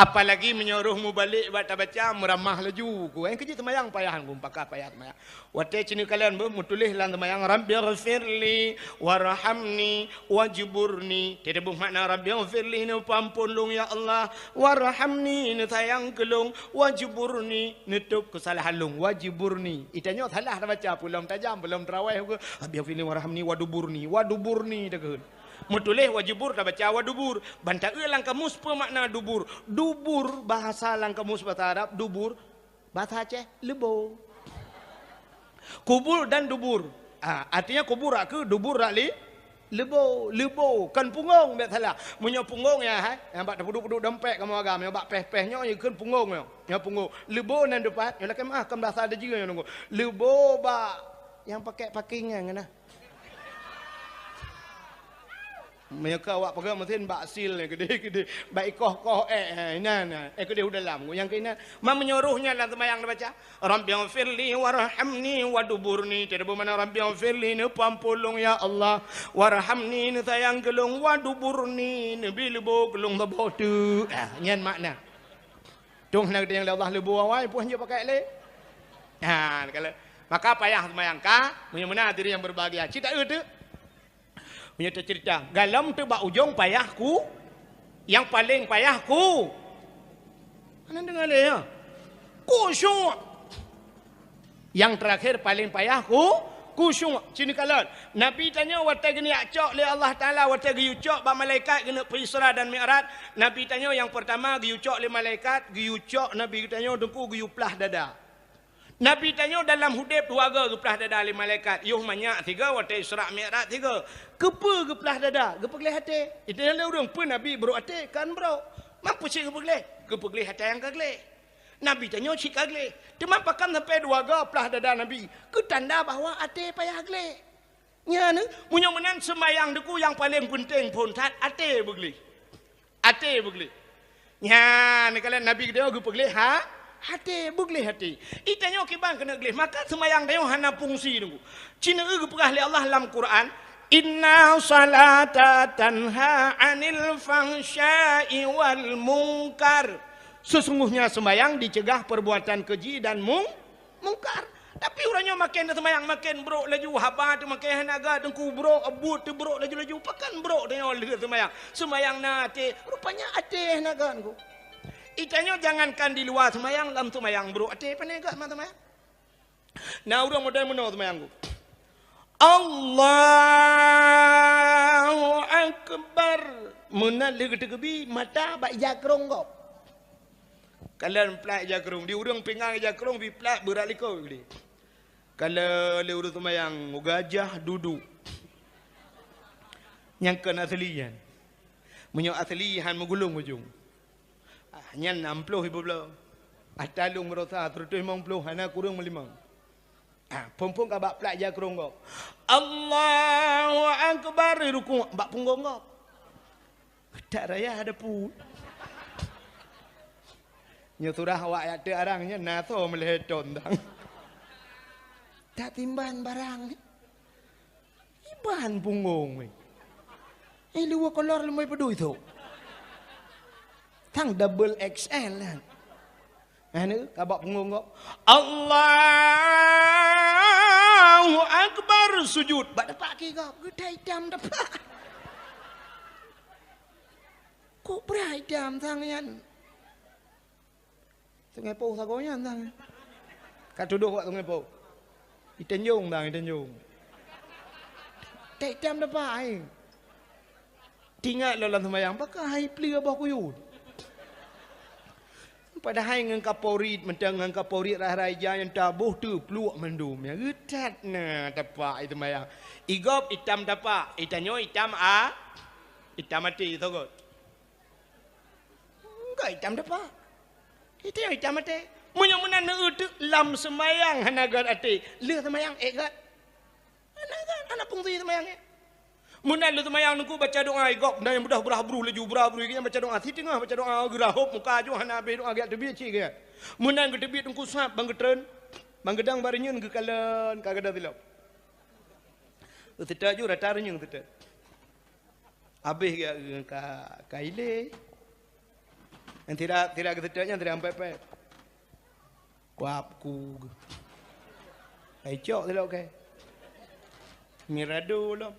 Apalagi meunyoe roh mubalek bak tabaca, meuramah laju ku. Nyang keujeuet seumayang payah, ku pakah payah seumayang. Watée ci neukalon beuh meutuléh lam seumayang, "Rabbighfirli warhamni wajburni." Teudeubeuh makna, "Rabbighfirli," neupeuampon lôn ya Allah, "warhamni," neusayang keu lôn, "wajburni," neutôb keusalahan lôn, "wajburni." Itanyoe salah tabaca, peulom tajam, peulom teurawéh, "Rabbighfirli warhamni waduburni," waduburni takheun. Meutuléh wajibur tabaca wadubur. Ban taeu lam kamus peue makna dubur. Dubur bahasa lam kamus bahasa Arab, dubur bahasa Aceh, leubo. Kubur dan dubur. Ah, artinya kubur rak keu, dubur rak li, leubo, leubo. Kon punggong, biasalah. Meunyoe punggong ya, hai, nyang bak tapeuduek-peuduek dompet kamoe agam, nyang bak péh-péh nyoe, ya kon punggong nyoe. Nyoe punggong. Leubo nan dipat, nyoe lakée meuah, kon bahasa Dejeu nyoe nunggu. Leubo bak nyang pakai pakingan keunan. Meunyoe ka awak peugah meusén bak sil nyan keudeh-keudeh, bak ikoh-koh ék, ha, inan, ha, ék keudeh u dalam, nyang keunan. Ma meunyoe roh nyan lam seumayang neubaca, "Rabbighfirli warhamni waduburni." Teudeubeuh makna, "Rabbighfirli," neupeuampon lôn ya Allah, "warhamni," neusayang keu lôn, "waduburni," neubi leubo keu lôn saboh teuk. Ha, nyan makna. Tueng hana geutanyong lé Allah leubo awai, peue han jeuet pakai lé. Ha, kalau maka payah seumayang ka, meunyoe meunan hadirin yang berbahagia. Cit taeu teuk. Meunyoe teuceurita, galom teuk bak ujong payah ku, nyang paleng payah ku. Hana deungoe lé, ya? Khusyuk. Nyang teurakhir paleng payah ku, khusyuk. Ci neukalon. Nabi tanyoe watée geunyak cok lé Allah Taala, watée geuyue cok bak malaikat geuneuk peuisra dan mi'raj, Nabi tanyoe nyang peurtama geuyue cok lé malaikat, geuyue cok Nabi tanyoe teungku geuyue plah dada. Nabi tanyoe dalam udeb dua goe geuplah dada lé malaikat, yoh manyak sigoe watée Isra Mi'raj sigoe. Keupeue geuplah dada? Geupeugleh até. Itanyong lé ureuëng, "Peue Nabi brok até?" Kan brok. "Ma peue cit geupeugleh?" "Geupeugleh até nyang ka gleh." Nabi tanyoe cit ka gleh. Teuma pakon sampai dua goe plah dada Nabi? Keu tanda bahwa até payah gleh. Nyan, meunyoe meunan seumayang teungku nyang paleng peunteng phon that até beugleh. Até beugleh. Nyan, neukalon Nabi geutanyoe geupeugleh ha, até, beugleh até. Itanyoe kiban keuneuk gleh, maka seumayang tanyoe hana fungsi teungku. Ci neueu geupeugah lé Allah lam Quran, "Inna salata tanha 'anil fahsya'i wal munkar." Sesungguhnya seumayang dicegah perbuatan keji dan mung-, mungkar. Tapi uroe nyoe maken seumayang maken brok laju, haba teuh maken hana ga teungku brok, buet teuh brok laju-laju. Pakon brok tanyoe lheueh seumayang? Seumayang na até, rupanya até hana ga teungku. Itanyoe jangankan di luwa seumayang, lam seumayang brok até, pane ga ma seumayang? Na ureuëng model meunoe seumayang teungku. Allahu Akbar. Meunan lheueh geuteukeubi mata bak ija krong gob. Kalon plat ija krong, di ureuëng pingan ija krong bi plat beurat likot gleh. Kalon lé ureuëng seumayang gajah duduek. Nyang kon asli nyan. Meunyoe asli han meugulong ujong. Ah, nyan nam ploh ibu bloe. Ata lôn meurosa seratus limong ploh hana kureueng meulimong. Ah, phon-phon ka bak plat ija krong gob. Allahu Akbar, rukuk bak punggong gob. Tak raya ada pu. Nyoe surah awak yak teuk arang nyan na soe meulhèe thon dang. Tak timban barang ni. Iban punggong weh. Eh, luwa kolor leumai peudui tu. Tang double X L kan. Anu, kabak punggong kok. Allahu Akbar, sujud. Bak tapak kaki kau, geutai itam tapak. Kok berai itam tangan? Sungai Poh sagoe nyan tangan. Ka tudoh bak Sungai Poh. Itenjong tangan, itenjong. Tek itam tapak ai. Tingat lom lam seumayang, pakon hai pleue boh kuyue. Padahai ngon kaporit, mantong ngon kaporit rhah-rhah ija nyang taboh teupluek mandum. Nyang geutat na tapak i seumayang. Igob itam tapak, itanyoe itam a, itam até sogot. Enggak itam tapak. Itanyoe itam até. Meunyoe meunan neueu teuk lam seumayang hana gét até, lheueh seumayang ék gét. Hana gét, hana fungsi seumayang nyan. Meunan lheueh seumayang teungku baca doa igob, na nyang mudah beurah bruh laju, beurah bruh, nyang baca doa, siteungoh baca doa, geurah hop muka aju hana habéh doa geujak teubiet cit gét. Meunan geuteubiet teungku sab ban geutreun, ban geudong bak reunyeun geukalon ka gadôh silop. Seutôt ju rata reunyeun seutôt. Habéh gét ka, ka ilée. Tidak, tidak geuseutôt nyan tidak sampai pet. Kuap ku. Hai cok silop ke. Mirado lom.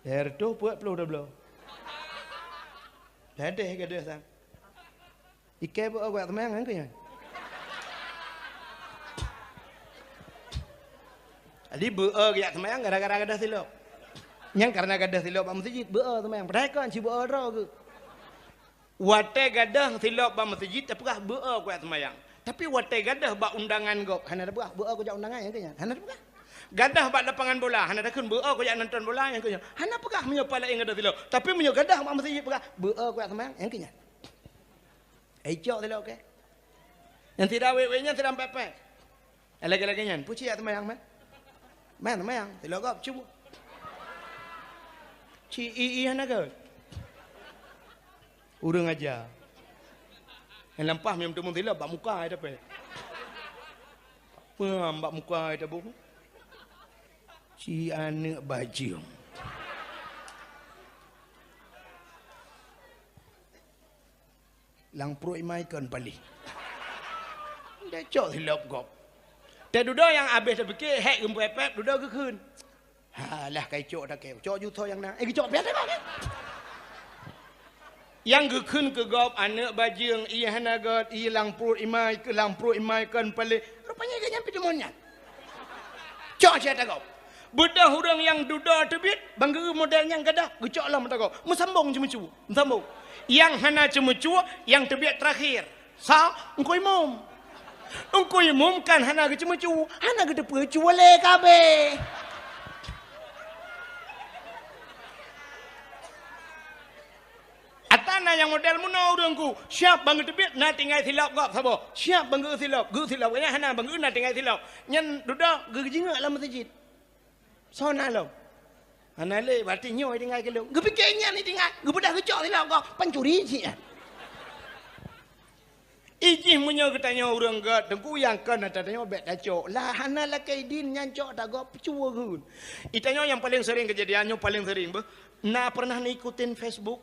Dah reutôh peuet ploh dua bloe. Dah deh gadoh sang. Ikai beu kuat teumang kan keu nyan. Jadi beu geujak seumayang gara-gara gadoh silop. Nyan karena gadoh silop bak meuseujid, beu seumayang. Padahai kon ci beu droe geuh. Watée gadoh silop bak meuseujid, tapeugah beu kujak seumayang. Tapi watée gadoh bak undangan gob, hana tapeugah beu kujak undangan nyang keu nyan. Hana tapeugah. Gadoh bak lapangan bola, hana takheun beu kujak nonton bola nyang keu nyan. Hana peugah meunyoe pala gadoh silop. Tapi meunyoe gadoh bak meuseujid peugah beu kujak seumayang nyang keu nyan. Hai cok silop ke. Nyang tidak wék-wék nyan tidak pet-pet. Lagée-lagée nyan, peue ci jak seumayang meuh? Meuh seumayang, silop gob cuba. Ci i i hana gét. Ureuëng aja. Nyang lampah meuteumé silop bak muka ai dapée. Peue bak muka ai tabong? Ci aneuëk bajeueng. Lam pruet imai kon paléh. Deh cok silop gob. Teududoe nyang abéh tapike hék geupepet, dudoe geukheun. Halah kai cok takeu. Cok jutho nyang na. Eh geucok piah teuka kan? Nyang geukheun keu gob aneuëk bajeueng, ie hana gét, ie lam pruet imai, keu lam pruet imai kon paléh. Rupanya geuh nyan pih deumon nyan. Cok siat tagob. Beudôh ureuëng nyang dudoe teubiet, bang geu model nyang gadah, geucok lom tagob. Meusambong ceumeucue, meusambong. Nyang hana ceumeucue, nyang teubiet terakhir. Sa, Engku Imum. Engku Imum kan hana geuceumeucue, hana geuteupeue cue lé kabéh. Ata na nyang model meunoe ureuëng ku, siap bang geuteubiet na tinggai silop gob saboh. Siap bang geu silop, geu silop. Nyan hana bang geu na tinggai silop. Nyan dudoe geujingeuk lam meuseujid. Soe na lom? Hana lé, berarti nyoe tinggai keu lôn. Geupike nyan tinggai, geubeudôh geucok silop gob, pancuri cit nyan. Ijih meunyoe geutanyoe ureuëng gét, teungku nyang kon ata tanyoe bék tacok. Lah hana lakée idin nyan cok tagob cue geun. Itanyoe nyang paleng sering keujadian nyoe paleng sering beuh. Na pernah neuikutin Facebook?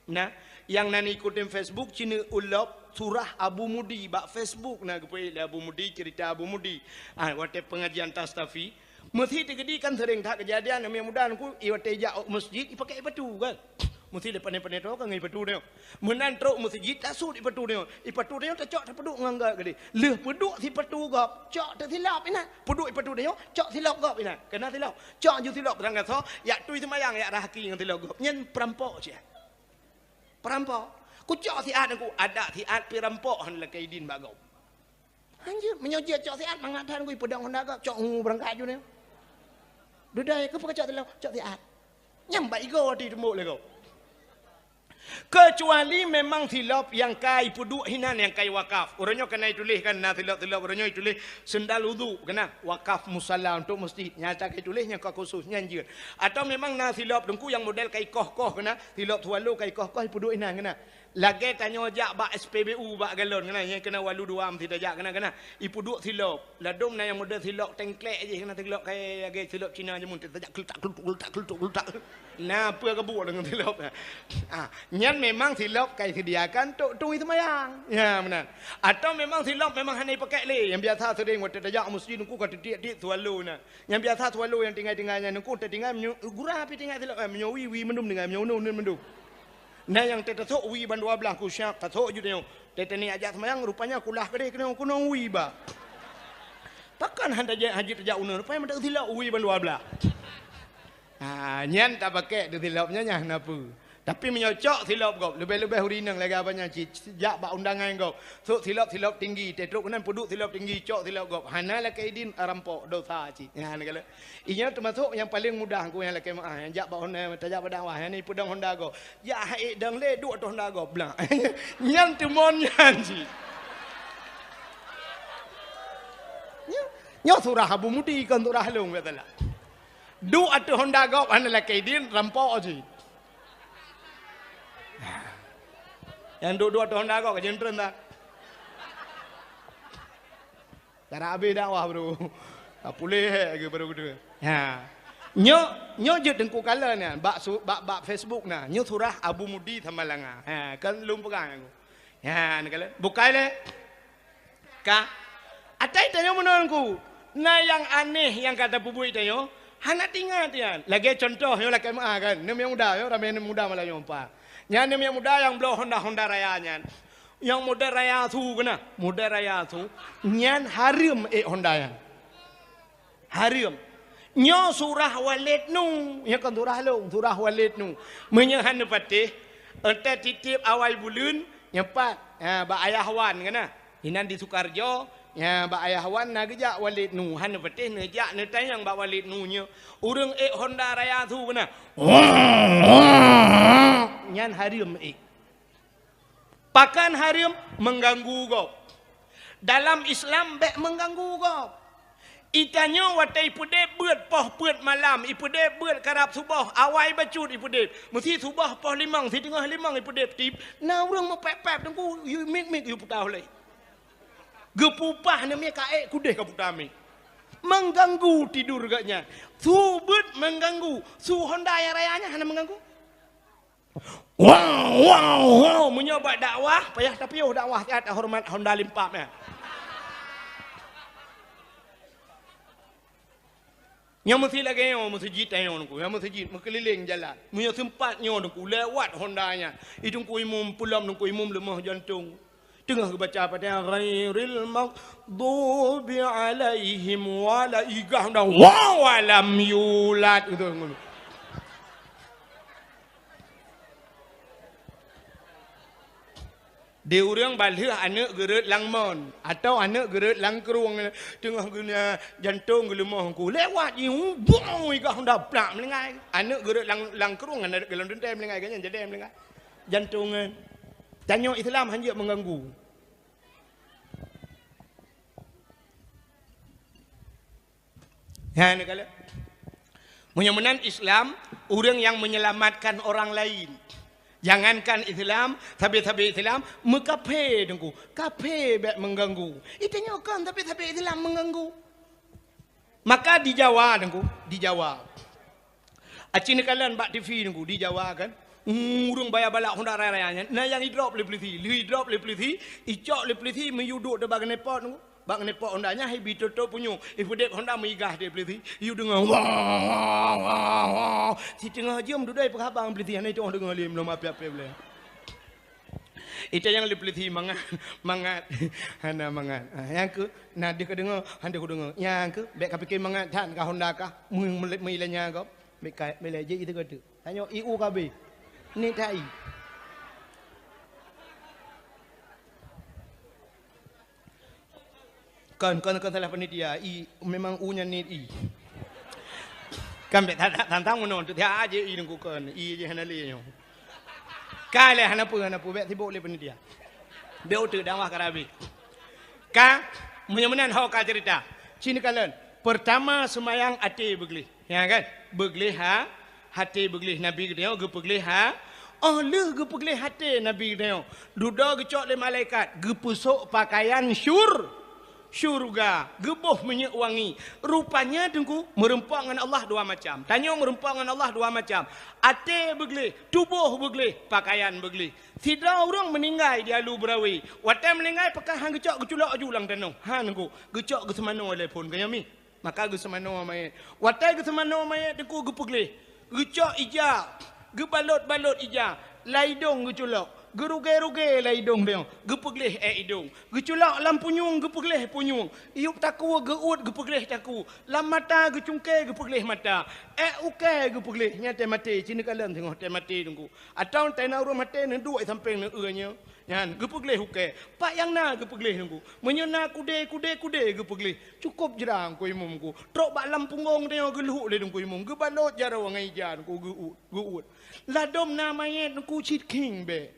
Nah, nyang na neuikutin Facebook ci neuulop surah Abu Mudi bak Facebook na geupeuék lé Abu Mudi, cerita Abu Mudi. Ah, watée pengajian Tastafi, meusi teukeudi kan sering that keujadian, meunyoe muda teungku, i watée jak u meuseujid, ipakée ipatu kan. Meusi lé pané-pané droe ka ngon ipatu nyoe. Meunan trok meuseujid tasut ipatu nyoe. Ipatu nyoe tacok tapeuduek ngon gét geude. Lheueh peuduek sipatu gob, cok teusilop inan. Peuduek ipatu nyoe, cok silop gob inan. Keunan silop. Cok ju silop beurangkasoe, jak tui seumayang, jak rahaki ngon silop gob. Nyan peurampok cit. Peurampok. Kucok siat aku, adak siat pih rampok hana lakée idin bak gob. Hanjeuet, meunyoe jeuet cok siat mangat that ngui peudong honda gob, cok ngu beurangkat ju nyoe. Dudoe, keupeue kacok teuloh, cok siat. Nyang bak igoe watée teumbok lé gob. Keucuali memang silop nyang ka ipeuduek hinan nyang ka iwakaf. Uroe nyoe ka na ituléh kan, na silop-silop uroe nyoe ituléh seundal udhu keunan, wakaf musala untuk meuseujid. Nyang ka ituléh nyang ka khusus nyan jeuet. Atawa memang na silop teungku nyang model ka ikoh-koh keunan, silop swallow ka ikoh-koh ipeuduek hinan keunan. Lagée tanyoe jak bak S P B U bak galon keunan, nyang keunan walu dua meusti tajak keunan, keunan. Ipeuduek silop. Ladom na nyang model silop tengklek jih, keunan silop kayée lagée silop Cina jameun, tajak keuletak, keuletak, keuletak, keuletak, keuletak. Na peue ka buet deungon silop. Ah, nyan memang silop ka iseudiakan tok tui seumayang. Ya, meunan. Atawa memang silop memang hana ipakék lé. Nyang biasa sering watée tajak meuseujid teungku ka titiek-tiek swallow na. Nyang biasa swallow nyang tinggai-tinggai nyan teungku tatinggai meunyoe gura pih tinggai silop, eh, meunyoe wie, wie mandum tinggai, meunyoe uneun, uneun mandum. Na nyang teutasok wie ban dua blaih ku siap tasok ju tanyoe. Teuh teunie ajak seumayang rupanya kulah keudeh keunong-keunong wie ba. Pakon han tajak hajat tajak uneun, rupanya meuteuk silop wie ban dua blaih. Ha, nyan tapakék teuh silop nyan nyang na peue. Tapi meunyoe cok silop gob, leubeh-leubeh ureueng inong lagée abang nyan cit, jak bak undangan gob. Sok silop-silop tinggi, teuh trok keunan peuduek silop tinggi, cok silop gob. Hana lakée idin, rampok, dosa cit. Nyan kala. Inyoe teumasok nyang paleng mudah ku nyang lakée meuáh, nyang jak bak honda, tajak bak dakwah, nyang ni peudong honda gob. Jak hai dong lé duek ateueh honda gob blah. Nyan teumon nyan cit. Nyoe, nyoe surah Abu Mudi kon surah lôn biasalah. Duek ateueh honda gob hana lakée idin rampok cit. Nyang duek-duek ateueh honda gob ka jeuet treun dah. Karab habéh dakwah baru. Ka puléh lagée baru keudua. Ha. Nyoe, nyoe jeuet teungku kala nyan bak su-, bak, bak Facebook na. Nyoe surah Abu Mudi Samalanga. Ha, kan lôn peugah aku. Ha, neukalon. Bukai lé. Ka. Atai tanyoe meunan ku. Na nyang aneh nyang ka tapeubuet tanyoe, hana teuingat nyan. Lagée contoh nyoe lakée meu'ah kan. Neumiet muda nyoe, ramé neumiet muda malam nyoe pa. Nyan neumiet muda nyang bloe Honda, Honda Raya nyan. Nyang model Raya su keunan, model Raya su. Nyan hareuem ék Honda nyan. Hareuem. Nyoe surah Walid Nu, nyoe kon surah lôn, surah Walid Nu. Meunyoe hana neupatéh, euntée titiep awai buleuen, nyoe pat, ha, bak Ayah Wan keunan. Inan di Sukarjo, ha, bak Ayah Wan na geujak Walid Nu, hana neupatéh, neujak neutanyong bak Walid Nu nyoe. Ureuëng ék Honda Raya su keunan. Nyan hareuem ék. Pakon hareuem? Meuganggu gob. Dalam Islam bék meuganggu gob. Itanyoe watée ipeudeb beuet poh peuet malam, ipeudeb beuet karab suboh, awai bacut ipeudeb. Meusi suboh poh limong, siteungoh limong ipeudeb tib, na ureuëng meupéb-péb teungku, yue miet-miet yue puta ulée. Geupupah neumie ka ék kudeh ka puta miet. Meuganggu tidur geuh nyan. Su beuet meuganggu, su Honda nyang raya nyan hana meuganggu. Wow, wow, wow. Meunyoe bak dakwah, payah tapiôh dakwah siat horeumat Honda Limpab nyan. Nyang meusi lagée nyoe meuseujid tanyoe teungku, nyang meuseujid meukeulileng jalan. Meunyoe seumpat nyoe teungku lewat Honda nyan, i teungku imum peulom teungku imum leumoh jantong. Teungoh geubaca Fatihah, "Ghairil maghdubi alaihim wala-," igah dah, "Wa walam yulad." Gitu. Di ureuëng balheueh aneuëk geureuet lam mon, atawa aneuëk geureuet lam krueng, teungoh geuneuk jantong geuleumoh teungku. Lewat jih, bung, igah dah plak meulinggai. Aneuëk geureuet lam, lam krueng, aneuëk geulom teuntée meulinggai, geuhnyan jadée meulinggai. Jantong nyan. Tanyoe Islam hanjeuet meuganggu. Nyan neukalon. Meunyoe meunan Islam, ureuëng nyang menyelamatkan orang lain. Jangankan Islam, sabe-sabe Islam, meukafé teungku. Kafé bék meuganggu. Itanyoe kon sabe-sabe Islam meuganggu. Maka di Jawa teungku, di Jawa. Aci neukalon bak T V teungku, di Jawa kan. Ureuëng baya balak Honda raya-raya nyan, na nyang idrop lé peulisi, lheueh idrop lé peulisi, icok lé peulisi meuyu duek bak keuneupot teungku. Bak keuneupot Honda nyan, hai bi toto punyueng, ipeudeb Honda meuigah di peulisi. Yue deungoe, wah, wah, wah, wah. Siteungoh jeuem dudoe peuhaba ngon peulisi, hana itoh deungoe lé, meulom api-api boleh. Ita nyang lé peulisi mangat, mangat, hana mangat. Ah, nyang keu, na deuh ka deungoe, hana deuh ka deungoe. Nyang keu, bék ka pike mangat that ka Honda kah, meu-, meu-, meulanya gob. Bék ka, bék lé jih itu ka tu. Tanyoe I U ka B. Ni tai. Kon, kon, kon salah panitia. I, memang U nyan niet I. Kan bék ta-, ta-, tantang meunoe, tu tiap aja I nungku kon. I je hana lé nyoe. Ka lé hana peue, hana peue, bék sibok lé panitia. Bék uteuk dakwah ka habéh. Ka, meunyoe meunan ho ka cerita. Ci neukalon. Pertama, seumayang até beugleh. Ya kan? Beugleh ha, até beugleh Nabi geutanyoe geupeugleh ha. Oh lheueh geupeugleh até Nabi geutanyoe, dudoe geucok lé malaikat, geupeusok pakaian syur-, syurga, geuboh minyeuk wangi. Rupanya teungku, meurumpok ngon Allah dua macam. Tanyoe meurumpok ngon Allah dua macam. Até beugleh, tuboh beugleh, pakaian beugleh. Sidroe ureuëng meuninggai di Alu Beurawe. Watée meuninggai peukah han geucok geuculok aju lam tanoh. Han teungku, geucok geuseumanoe lé phon keu nyoe mi. Maka geuseumanoe manyét. Watée geuseumanoe manyét teungku geupeugleh, geucok ija, geubalot-balot ija, lam idong geuculok, geurugée-rugée lam idong teungoh, geupeugleh ék idong, geuculok lam punyueng geupeugleh punyueng, yup takue geuuet geupeugleh takue, lam mata geucungké geupeugleh mata, ék ukée geupeugleh, nyan teumaté, ci neukalon teungoh teumaté teungku. Atawa teuh na ureuëng maté neuduek sampéng neu-eu nyoe. Nyan, geupeugleh ukée. Pat nyang na geupeugleh teungku. Meunyoe na kudée, kudée, kudée geupeugleh. Cukôp jra teungku imum teungku. Trok bak lam punggong tanyoe geulhok lé teungku imum. Geubalot jaroe ngon ija teungku geu-, geuuet. Ladôm na manyét teungku cit khieng bék.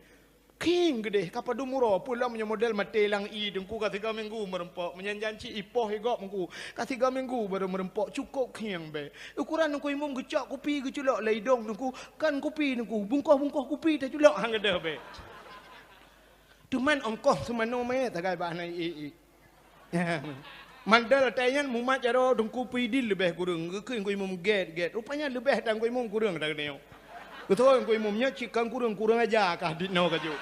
Khieng geudeh ka padum uroe, peue lom nyoe model maté lam ie teungku ka sigoe minggu meurumpok. Meunyan janci ipoh igop teungku. Ka sigoe minggu barô meurumpok, cukôp khieng bék. Ukuran teungku imum geucok kupi geuculok lam idong teungku. Kan kupi teungku, bungkoh-bungkoh kupi taculok han geudeh bék. Teuma ongkoh seumanoe manyét sagai bah na ie-ie. Mandal tai nyan mumat jaroe teungku peue idin leubeh kureueng, geukheun teungku imum gét-gét. Rupanya leubeh tan teungku imum kureueng that geutanyoe. Geutanyoe teungku imum nyoe cit kon kureueng, kureueng aja kah dit noe ka jok.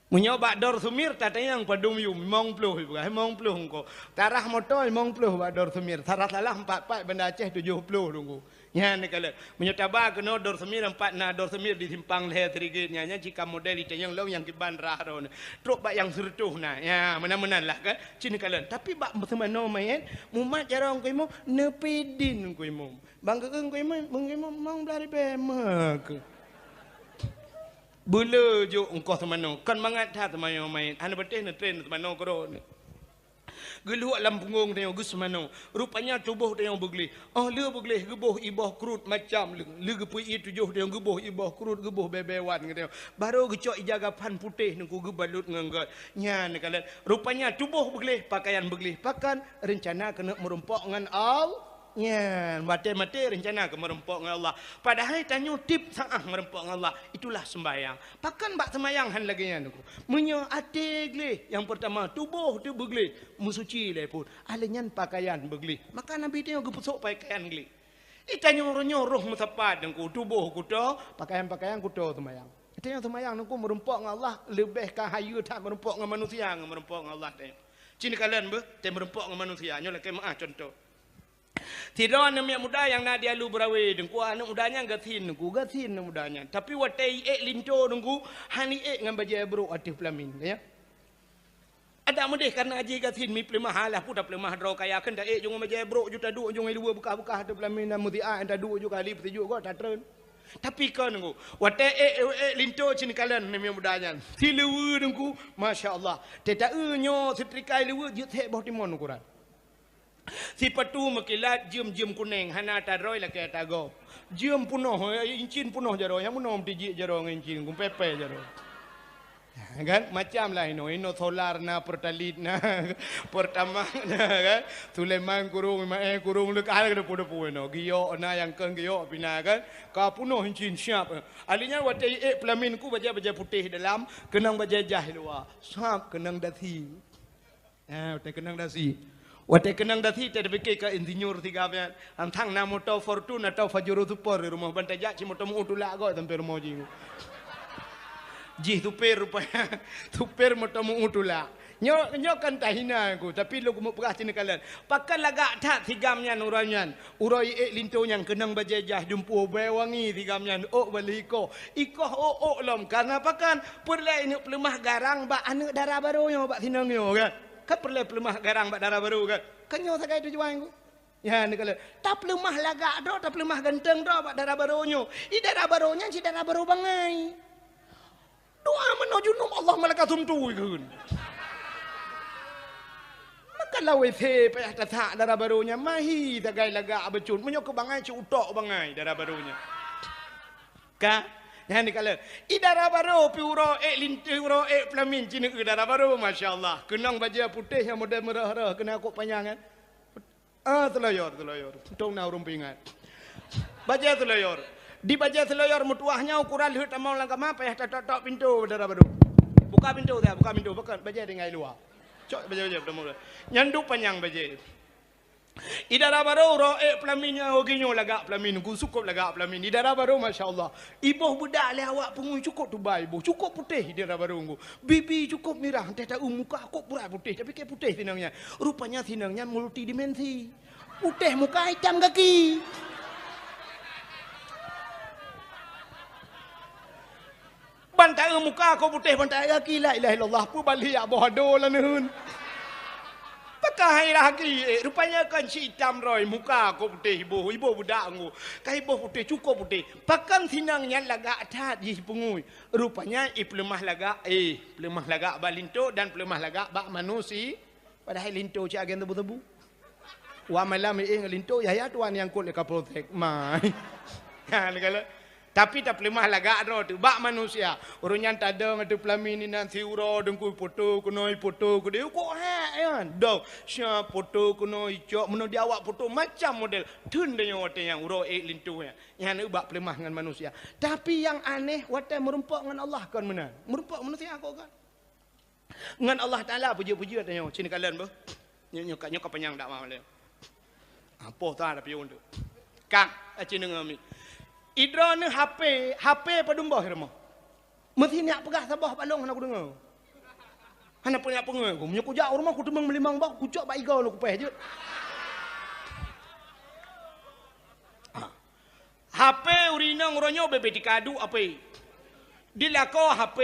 Meunyoe bak Dor Sumir tatanyong padum yum, limong ploh ibu, limong ploh engko. Tarah moto limong ploh bak Dor Sumir, tarah salah empat pat Banda Aceh tujoh ploh Teungku. Nyan neukalon. Meunyoe taba keunoe Dor Sumir, empat na Dor Sumir di simpang lhèe Sirigit nyan, nyan cit ka model itanyong lom nyang kiban rah droeneuh. Trok bak nyang sireutôh na. Ya, meunan-meunan lah kan. Cit neukalon. Tapi bak seumanoe manyét, mumat jaroe Teungku Imum, neupidin Teungku Imum. Bang geueung Teungku Imum, Teungku Imum limong blah ribèe meuke. Beuleu jok ongkoh seumanoe, kon mangat that seumanoe manyét. Hana patéh neutren seumanoe keudroe. Geulhok lam punggong tanyoe geuseumanoe. Rupanya tuboh tanyoe beugleh. Óh lheueh beugleh geuboh iboh kruet macam lé. Lheueh geupeu-i tujoh tanyoe geuboh iboh kruet, geuboh bèe-bèe wan geutanyoe. Barô geucok ija gapan putéh Teungku geubalot ngon gét. Nyan neukalon. Rupanya tuboh beugleh, pakaian beugleh. Pakon reuncana keuneuk meurumpok ngon Allah. Nyan, maté-maté reuncana keu meurumpok ngon Allah. Padahai tanyoe tiep saát meurumpok ngon Allah. Itulah seumbahyang. Pakon bak seumbahyang hán lagèe nyan Teungku. Meunyoe até gleh, nyang peurtama tuboh teuh beugleh, meusuci lé phon. Ahli nyan pakaian beugleh. Maka Nabi tanyoe geupeusok pakaian gleh. Di tanyoe uroe nyoe roh meusapat Teungku, tuboh kuto, pakaian-pakaian kuto seumbahyang. Tanyoe seumbahyang Teungku meurumpok ngon Allah leubeh ka hayeue that meurumpok ngon manusia ngon meurumpok ngon Allah tanyoe. Cit neukalon beuh, teuh meurumpok ngon manusia. Nyoe lakèe meu'ah cuntoh. Sidroe aneuk miet muda nyang na di Alue Beurawe Teungku, aneuk muda nyan gasien Teungku, gasien aneuk muda nyan. Tapi watèe iék linto Teungku, hana iék ngon bajèe brôk ateueh peulamin, ya. Adak meudeh kareuna jih gasien mi peuleumah alah pun tapeuleumah droe kaya kheun taék jong bajèe brôk ju taduek jong luweue beukah-beukah ateueh peulamin dan meusiat taduek ju kali peusijuek goe tatreun. Tapi kon Teungku, watèe ék, ék linto cit neukalon aneuk miet muda nyan. Si luweue Teungku, masya Allah. Teuta eu nyoe seutrika luweue jeuet sép boh timon ukuran. Sipatu meukilat jeuem-jeuem kunéng hana tadroe lakèe tagob. Jeuem punoh, eh, incin punoh jaroe, nyang meunoe meutijik jaroe ngon incin, gumpepé jaroe. Kan? Macam lah inoe, inoe solar na, Pertalite na, Pertamax na, kan? Sulaiman kurong, Imae kurong, leuka hana depu-depu inoe. Giok na, nyang keu giok pih na, kan? Ka punoh incin siap. Ahli nyan watèe iék peulamin Teungku bajèe-bajèe putéh dalam, keunong bajèe jaih luwa. Siap keunong dasi. Eh, watèe keunong dasi. Watèe keunong dasi, teuh tapike keu insinyur siga nyan. Antang na moto Fortuner atau Pajero Sport di rumoh, ban tajak cit moto meu tulak goe sampoe rumoh jih. Jih supir rupanya. Supir moto meu tulak. Nyoe, nyoe kan tahina Teungku, tapi lôn keumeung peugah cit neukalon. Pakon lagak that siga nyan uroe nyan. Uroe iék linto nyan keunong bajèe jaih dumpeue bèe wangi siga nyan ôk bali ikoh. Ikoh ôk-ôk lom. Kareuna pakon? Peureulèe ineuk peuleumah garang bak aneuk dara barô nyoe bak sinong nyoe, kan? Kan peureulèe peuleumah garang bak dara barô, kan? Kan nyoe sagai tujuan Teungku. Ya, neukalon. Tapeuleumah lagak droe, tapeuleumah ganteng droe bak dara barô nyoe. I dara barô nyan cit dara barô bangai. Doa meunoe junub Allah malaikat sumtu ikheun. Maka lawét payah tasak dara barô nyan, mahi sagai lagak bacut. Meunyoe keu bangai cit utok bangai dara barô nyan. Ka? Nyan neukalon. I dara barô pih uroe ék linto, uroe ék peulamin cit neueu dara barô, masya Allah. Keunong bajèe putéh nyang model meurah-rah, keunong kok panyang, kan? Ah, seulaweuet, seulaweuet. Untung na ureueng peuingat. Bajèe seulaweuet. Di bajèe seulaweuet meutuwah nyan ukuran lheueh tamong lam kama payah tatok-tok pintoe dara barô. Buka pintoe dah, buka pintoe. Pakon bajèe tinggai luwa. Cok bajèe-bajèe tamong. Nyan duek panyang bajèe. I dara barô uroe ék peulamin nyan, oh, geuh nyoe lagak peulamin, Teungku, cukôp lagak peulamin. I dara barô, masya Allah. Iboh beudak lé awak peungui cukôp teubai iboh, cukôp putéh i dara barô Teungku. Bibi cukôp mirah, teuh taeu muka kok purat putéh, tapi kèe putéh sinong nyan. Rupanya sinong nyan multidimensi. Putéh muka, itam gaki. Ban taeu muka kok putéh, ban taeu gaki, la ilaha illallah, peue balik jak boh ado laneuen. Pakon hai lagèe, eh, rupanya kan cit itam droe, muka kok putéh iboh, iboh beudak Teungku. Ka iboh putéh, cukôp putéh. Pakon sinong nyan lagak that jih peungui. Rupanya ipeuleumah lagak, eh, peuleumah lagak bak linto dan peuleumah lagak bak manusi-, padahai linto cit agen tebu-tebu. Wah malam éh ngon linto, yah, yah tuan nyang kot lé Kapolsek. Mai. Ha, lagak. Tapi tapeuleumah lagak droe teuh bak manusia. Ureueng nyan tadong ateueh peulamin inan siuroe Teungku, ipoto keunoe, ipoto keudéh. Kok hek nyan? Dong, sia poto keunoe, icok meunoe di awak poto macam model. Theun tanyoe watèe nyan uroe ék linto nyan. Nyan bak peuleumah ngon manusia. Tapi nyang aneh watèe meurumpok ngon Allah kon meunan. Meurumpok manusia kok kan? Ngon Allah Taala peujeuet-peujeuet tanyoe, cit neukalon beuh. Nyoe, nyoe ka, nyoe ka panyang dakwah lé. Apoh ta da pion tu. Kang, aci deungoe mi. Idroeneuh H P, H P padum boh i rumoh. Meusi neujak peugah saboh bak lôn hana kudeungoe. Hana peue-peue ku. Meunyoe kujak u rumoh kuteumeung meulimong boh, kucok bak igoe lôn kupéh jeuet. Ah. H P ureueng inong uroe nyoe bebe tika duek H P. Di lakoe H P.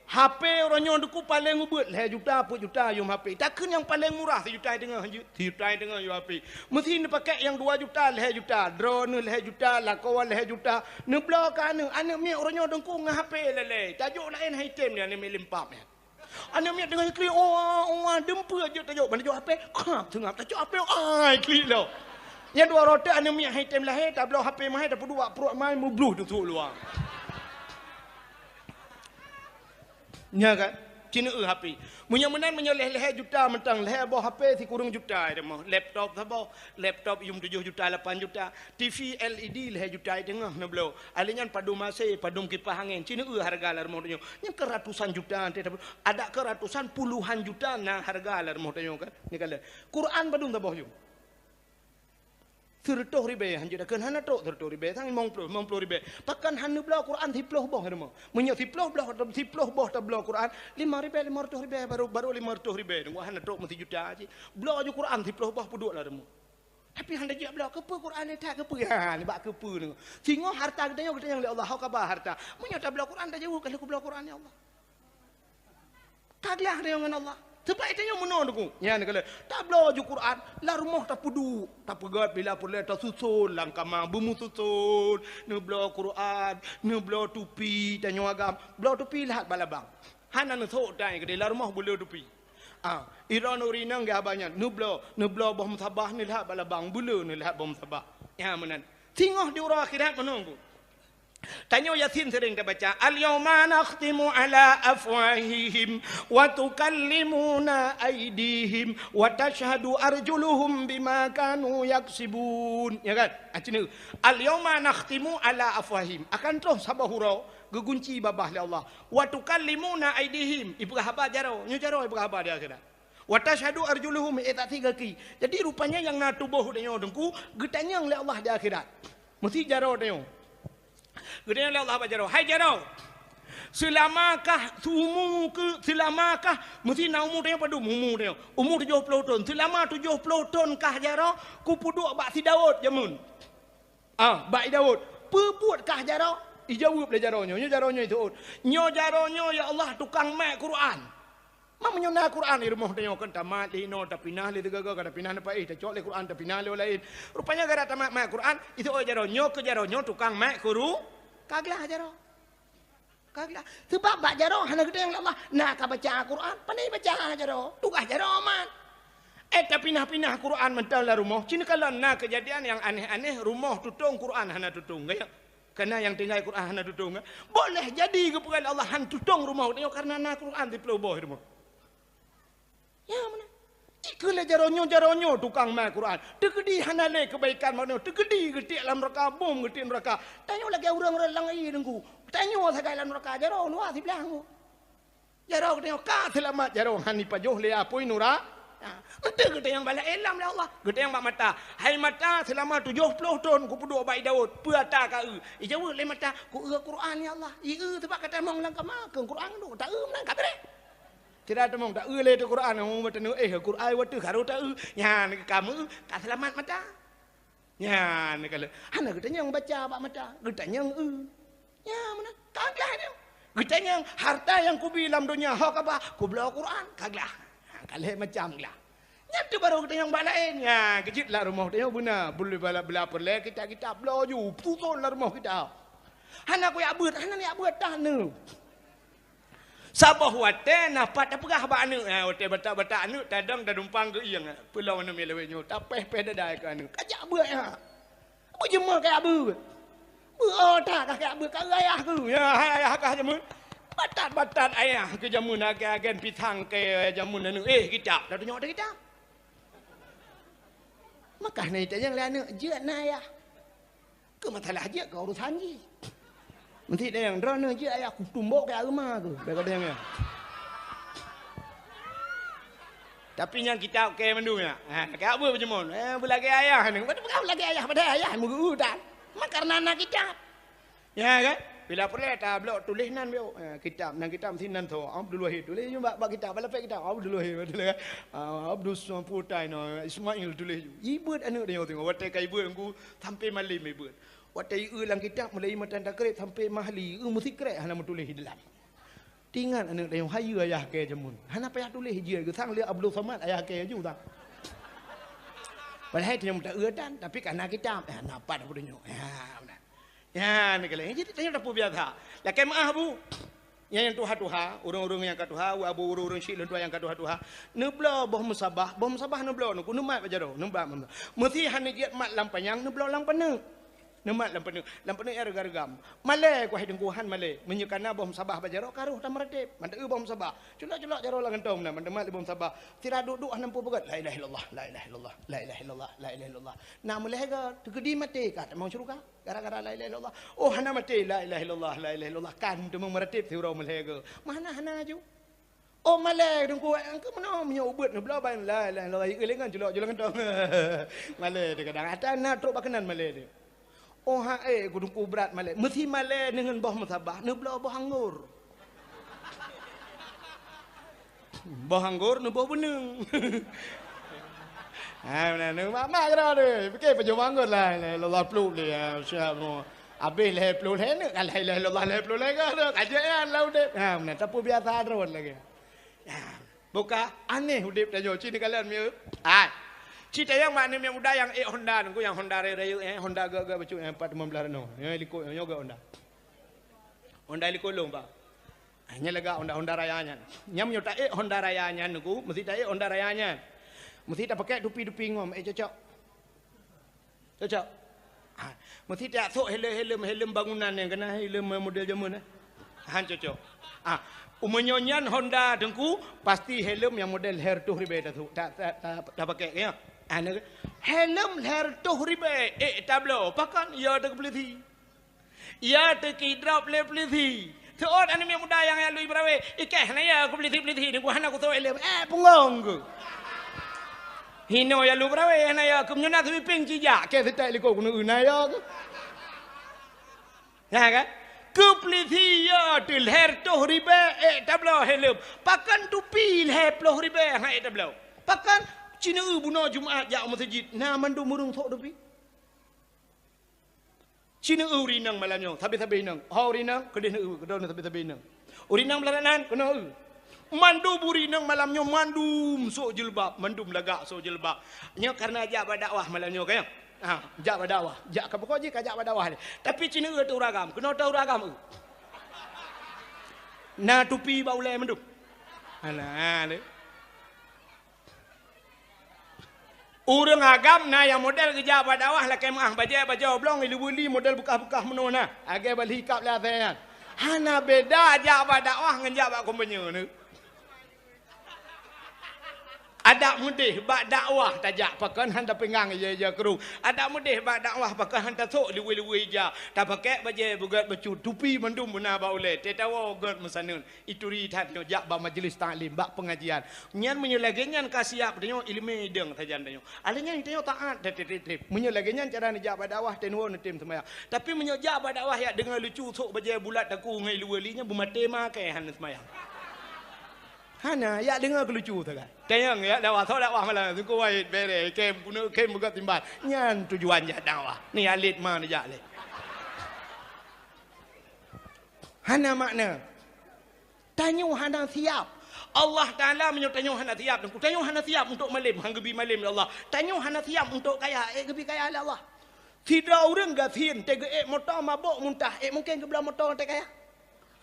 H P uroe nyoe Teungku paleng ubeuet lhèe juta, peuet juta yum H P. Takheun nyang paleng murah sijuta teungoh jeuet, sijuta teungoh yum H P. Meusi neupakék nyang dua juta, lhèe juta, droeneuh lhèe juta, lakoe lhèe juta. Neubloe keu aneuk, aneuk miet uroe nyoe Teungku ngon H P lalè. Tajok laén han item nyan aneuk miet leumpap nyan. Aneuk miet teungoh klik, "Oh, oh, oh," dum peue jeuet tajok, ban tajok H P, khap teungap, tajok H P, ai, klik lom. Nyan dua rotek aneuk miet han item lahé, tabloe H P mahé, tapeuduek bak pruet mai, meubloh teusuk luwa. Nya kan? Ci neueu H P. Meunyoe meunan, meunyoe lhèe-lhèe juta mantong, lhèe boh H P sikureueng juta, laptop saboh, laptop yum tujoh juta, lapan juta, T V L E D lhèe juta teungoh neubloe. Alèh nyan padum A C, padum kipah angén, ci neueu hareuga lam rumoh tanyoe. Nyan keu ratusan juta, adak keu ratusan, puluhan juta na hareuga lam rumoh tanyoe kan. Nyan kalon. Quran padum saboh yum? Sireutôh ribèe, hanjeuet takheun hana trok sireutôh ribèe, sang limong ploh, limong ploh ribèe. Pakon han neubloe Quran siploh boh rumoh? Meunyoe siploh boh, siploh boh tabloe Quran, limong ribèe, limong reutôh ribèe, baru, baru limong reutôh ribèe. Teungku hana trok meusijuta cit. Bloe ju Quran siploh boh peuduek lam rumoh. Tapi hana jijak bloe, keupeue Quran nyan that, keupeue? Ha, nibak keupeue nyoe. Singoh harta geutanyoe, geutanyong lé Allah, "Ho ka ba harta?" Meunyoe tabloe Quran, tajaweueb, "Ka lheueh kubloe Quran, ya Allah." Ka glah tanyoe ngon Allah. Sebab tanyoe meunoe Teungku. Nyan keuh lé, tabloe ju Quran, lam rumoh tapeuduek, tapeugèt bila peureulèe tasuson lam kama, beumeususon, neubloe Quran, neubloe tupi, tanyoe agam, bloe tupi lheueh bak labang. Hana neusok tai keudéh, lam rumoh beulé tupi. Ah, droeneuh ureueng inong geuhaba nyan, neubloe, neubloe boh musabah neulhak bak labang, beulé neulhak boh musabah. Nyan meunan. Singoh di uroe akhirat meunoe Teungku. Tanyoe Yasin sering tabaca, "Al-yauma nakhtimu ala afwahihim wa tukallimuna aidihim wa tashhadu arjuluhum bima kanu yaksibun." Ya kan? Ah, cina. "Al-yauma nakhtimu ala afwahihim." Akan troh saboh uroe geugunci babah lé Allah. "Wa tukallimuna aidihim." Ipeugah haba jaroe. Nyoe jaroe ipeugah haba di akhirat. "Wa tashhadu arjuluhum," eh, tak tiga ki. Jadi, rupanya nyang na tuboh tanyoe Teungku, geutanyong lé Allah di akhirat. Meusi jaroe tanyoe. Geutanyong lé Allah bak jaroe, "Hai jaroe, seulama kah, seumu keu, seulama kah," meusi na umu tanyoe padum, umu tanyoe. Umu tujoh ploh thon. "Seulama tujoh ploh thon kah jaroe, kupeuduek bak si Daud jameun?" Ah, bak i Daud, "Peue buet kah jaroe?" Ijaweueb lé jaroe nyoe, nyoe jaroe nyoe ijaweueb, "Nyoe jaroe nyoe, ya Allah, tukang mat Quran." Ma meunyoe na Quran di rumoh tanyoe kan tamat lé inoe, tapinah lé teugaga, ka tapinah na paih, tacok lé Quran, tapinah lé laén. Rupanya gara tamat mat Quran, ijaweueb jaroe nyoe, keu jaroe nyoe tukang mat Quru-, ka glah jaroe. Ka glah. Sebab bak jaroe hana geutanyong lé Allah, na ka baca Quran, pandai baca jaroe, tugaih jaroe mat. Eh, tapinah-pinah Quran mantong lam rumoh, cina kalon na keujadian nyang aneh-aneh, rumoh tutong Quran hana tutong. Gaya. Kana nyang tinggai Quran hana tutong, eh. Boleh jadi geupeugah lé Allah han tutong rumoh tanyoe karena na Quran siploh boh rumoh. Ya, meunan. Ikeu lé jaroe nyoe, jaroe nyoe tukang mat Quran. Teukeudi hana lé keubaikan bak nyoe. Teukeudi geutiek lam neuraka, bom geutiek neuraka. Tanyoe lagèe ureueng-ureueng lam ie Teungku. Tanyoe sagai lam neuraka, jaroe luwa siblah Teungku. Jaroe geutanyoe ka seulamat, jaroe han ipajoh lé apui nura-, ha, enteuk geutanyong bak laén lom lé Allah. Geutanyong bak mata, "Hai mata, seulama tujoh ploh thon kupeuduek bak i Daud, peue ata ka eu?" Ijaweueb lé mata, "Kueu Quran, ya Allah." Ieu teubak ka tamong lam kama, keu Quran duek, ta eu meunan ka beureh. Sira tamong ta eu lé teuh Quran, oh, mata neu, eh, Quran watèe harôh ta eu. Nyan ka meu, ka seulamat mata. Nyan ka lheueh. Hana geutanyong baca bak mata, geutanyong eu. Nyan meunan, ka glah nyoe. Geutanyong harta nyang kubi lam donya, ho ka ba, kubloe Quran, ka glah. Ha, ka lhèe macam glah. Nyan teuk barô geutanyong bak laén. Nyan, keujeuet lam rumoh tanyoe beuna, beulé bala, bala peureulèe kitab-kitab bloe ju, tuson lam rumoh kitab. Hana kuyak beuet, hana kuyak beuet tah neu. Saboh watèe na pat tapeugah bak aneuk, ha, watèe batak-batak aneuk tadong tadumpang geuieng, ha, peulom aneuk miet lawét nyoe, tapéh-péh dada keu aneuk. Kajak beuet, ha. Beujeumeu kajak beuet. Beuet, oh, that kah kajak beuet, ka eu ayah keuh. Ya, hai ayah kah jameun. Batat-batat ayah keuh jameun, agen-agen pisang keu jameun aneuk. Eh, kitab, dah tunyok dah kitab. Maka na itanyong lé aneuk, "Jeuet na ayah?" Keu masalah jeuet keu urusan jih. Meusti tanyong, "Droeneuh jeuet ayah kutumbok keu areuma keuh?" Bèk ka tanyong nyan. Tapi nyang kitab keu mandum nyan. Ha, keu apa beujeumon? Eh, beulagèe ayah ni. Beulagèe ayah, padahai ayah meugeu tan. Maka karena na kitab. Ya kan? Bila peureulèe tablok tuléh nan biôh, eh, kitab, nan kitab sinan tho, Abdul Wahid tuléh ju bak, bak kitab, bak lapék kitab, Abdul Wahid tuléh, ah, Abdul Samputai no, Ismail tuléh ju. Ibeuet aneuk tanyoe singoh, watèe ka ibeuet ngku, sampoe malem ibeuet. Watèe ieu lam kitab, mulai matan takrib sampoe mahli, ieu meusikrek hana meutuléh di dalam. Teuingat aneuk tanyoe, hayeue ayah kèe jameun. Hana payah tuléh jih, geusang lé Abdul Samad ayah kèe ju tang. Padahai tanyoe meuta-eu dan, tapi ka na kitab. Eh, na pat aku tunyok. Ya, beuna. Ya, ni kali. Jadi tanyoe tapeubiasa. Lakèe meu'ah, Bu. Nyang, nyang tuha-tuha, ureueng-ureueng nyang ka tuha, abu ureueng-ureueng syiek lôn tuha nyang ka tuha-tuha. Neubloe boh musabah, boh musabah neubloe, neuku neumat bak jaroe, neumat. Meusé hana jeuet mat lam panyang, neubloe lam paneuk. Neumat lam paneuk, lam paneuk nyang reugam-reugam. Malèe, ku hai Teungku, han malèe. Meunyoe ka na boh musabah bak jaroe, ka roh tameuratéb. Mantong eu boh musabah. Culok-culok jaroe lam gantong na, mantong mat lé boh musabah. Sira duek-duek hana peugöt. La ilaha illallah, la ilaha illallah, la ilaha illallah, la ilaha illallah. Na meulhèe goe, teukeudi maté ka tamong syeuruga. Gara-gara la ilaha illallah. Oh, hana maté, la ilaha illallah, la ilaha illallah. Kan teuma meuratéb siuroe meulhèe goe. Mana hana ju. Oh, malèe Teungku, engkau meunoe meunyoe ubeuet neubloe ban la ilaha illallah, ieu lé ngon culok-culok gantong. Malèe teuh kadang ata na trok bak keunan malèe teuh. Oh, ha, eh, ku Teungku brat malèe. Meusi malèe deungon boh musabah, neubloe boh anggor. Boh anggor neuboh beuneung. Ha, meunan, mak-mak keudroe teuh. Pike pajoh boh anggor la ilaha illallah pluek lé, ya, siap mo. Abéh lhèe ploh lhèe neuk ka la ilaha illallah lhèe ploh lhèe ka, ka jeuet nyan lam udép. Ha, meunan tapeubiasa droe lagèe. Ya, buka aneh udép tanyoe, ci neukalon mieu. Hai. Ci tayang mak aneuk miet muda nyang ék Honda, nunggu nyang Honda rayeuk-rayeuk, eh, Honda gèt-gèt bacut, eh, empat lima belas rano. Nyang likot, nyoe gèt Honda. Honda likot lôn, Pak. Ah, nyan lagak Honda, Honda raya nyan. Nyan meunyoe taék Honda raya nyan, nunggu, meusti taék Honda raya nyan. Meusti tapakèk tupi-tupi ngom, eh, cocok. Cocok? Ha, meusti tajak sôk helem-helem, helem bangunan nyang keunan helem model jameun, eh. Han cocok. Ha, meunyoe nyan Honda Teungku, pasti helem nyang model lhèe reutôh ribèe tasôk, ta-, ta-, ta-, tapakèk, ya. Ha, na, helem lhèe reutôh ribèe, eh, tabloe, pakon ya teukeupeuleusé. Ya teukidrop lé peulisi. Seuôt aneuk miet muda nyang jak lu peurawe, "Ikèh hana ya keu peulisi-peulisi nyoe, hana kusôk ileuem." Eh, punggong keuh. Hinoe jak lu peurawe hana ya keuh, meunyoe na sweeping ci jak, kèe seutôt likot keuneuk na ya keuh. Nah kan? Keu peulisi ya teuh lhèe reutôh ribèe ék tabloe helem. Pakon tupi lhèe ploh ribèe han ék tabloe. Pakon ci neu bunoe Jumat jak u meuseujid, na mandum ureueng sôk tupi. Ci neu ureueng inong malam nyoe, sabe-sabe inong. Ho ureueng inong, keudeh neu, keudeh neu sabe-sabe inong. Ureueng inong meularat nan, keunoe eu. Mandum ureueng inong malam nyoe, mandum sôk jilbab, mandum lagak sôk jilbab. Nyoe kareuna jak bak dakwah malam nyoe, kan? Ha, jak bak dakwah. Jak ka pokok jih ka jak bak dakwah lé. Tapi ci neu teu ureueng agam, keunoe teu ureueng agam eu. Na tupi bak ulèe mandum. Alah, lé. Ureueng agam na nyang model geujak bak dakwah lakèe meu'ah bajèe bajoe blong iluweuli model beukah-beukah meunoe na. Lagèe bali kab lé asèe nyan. Hana beda jak bak dakwah ngon jak bak kumpanye nyoe. Adak meudeh bak dakwah tajak pakon han tapinggang ija-ija krueng. Adak meudeh bak dakwah pakon han tasôk luwe-luwe ija. Tapakèk bajèe beugèt bacut, tupi mandum beuna bak ulèe. Teuh tawoe gèt meusaneut. Ituri that nyoe jak bak majlis taklim, bak pengajian. Nyan meunyoe lagèe nyan ka siap tanyoe ileumèe idong sajan tanyoe. Alèh nyan tanyoe taat trép-trép. Meunyoe lagèe nyan cara neujak bak dakwah, teuh neuwoe neutem seumayang. Tapi meunyoe jak bak dakwah jak deungoe lucu sôk bajèe bulat takue ngon iluweuli nyan beumaté makèe hana seumayang. Hana, jak deungoe keu lucu sagai. Tanyong jak dakwah, soe dakwah malam, Teungku Wahid, bèrèh, khem, keuneuk khem beugèt timbal. Nyan tujuan jak dakwah. Ni alit ma neujak lé. Hana makna. Tanyoe hana siap. Allah Taala meunyoe tanyoe hana siap, tanyoe hana siap untuk malém, han geubi malém lé Allah. Tanyoe hana siap untuk kaya, ék geubi kaya lé Allah. Sidroe ureueng gasien teuh geuék moto mabök muntah, ék mungken geubloe moto teuh kaya?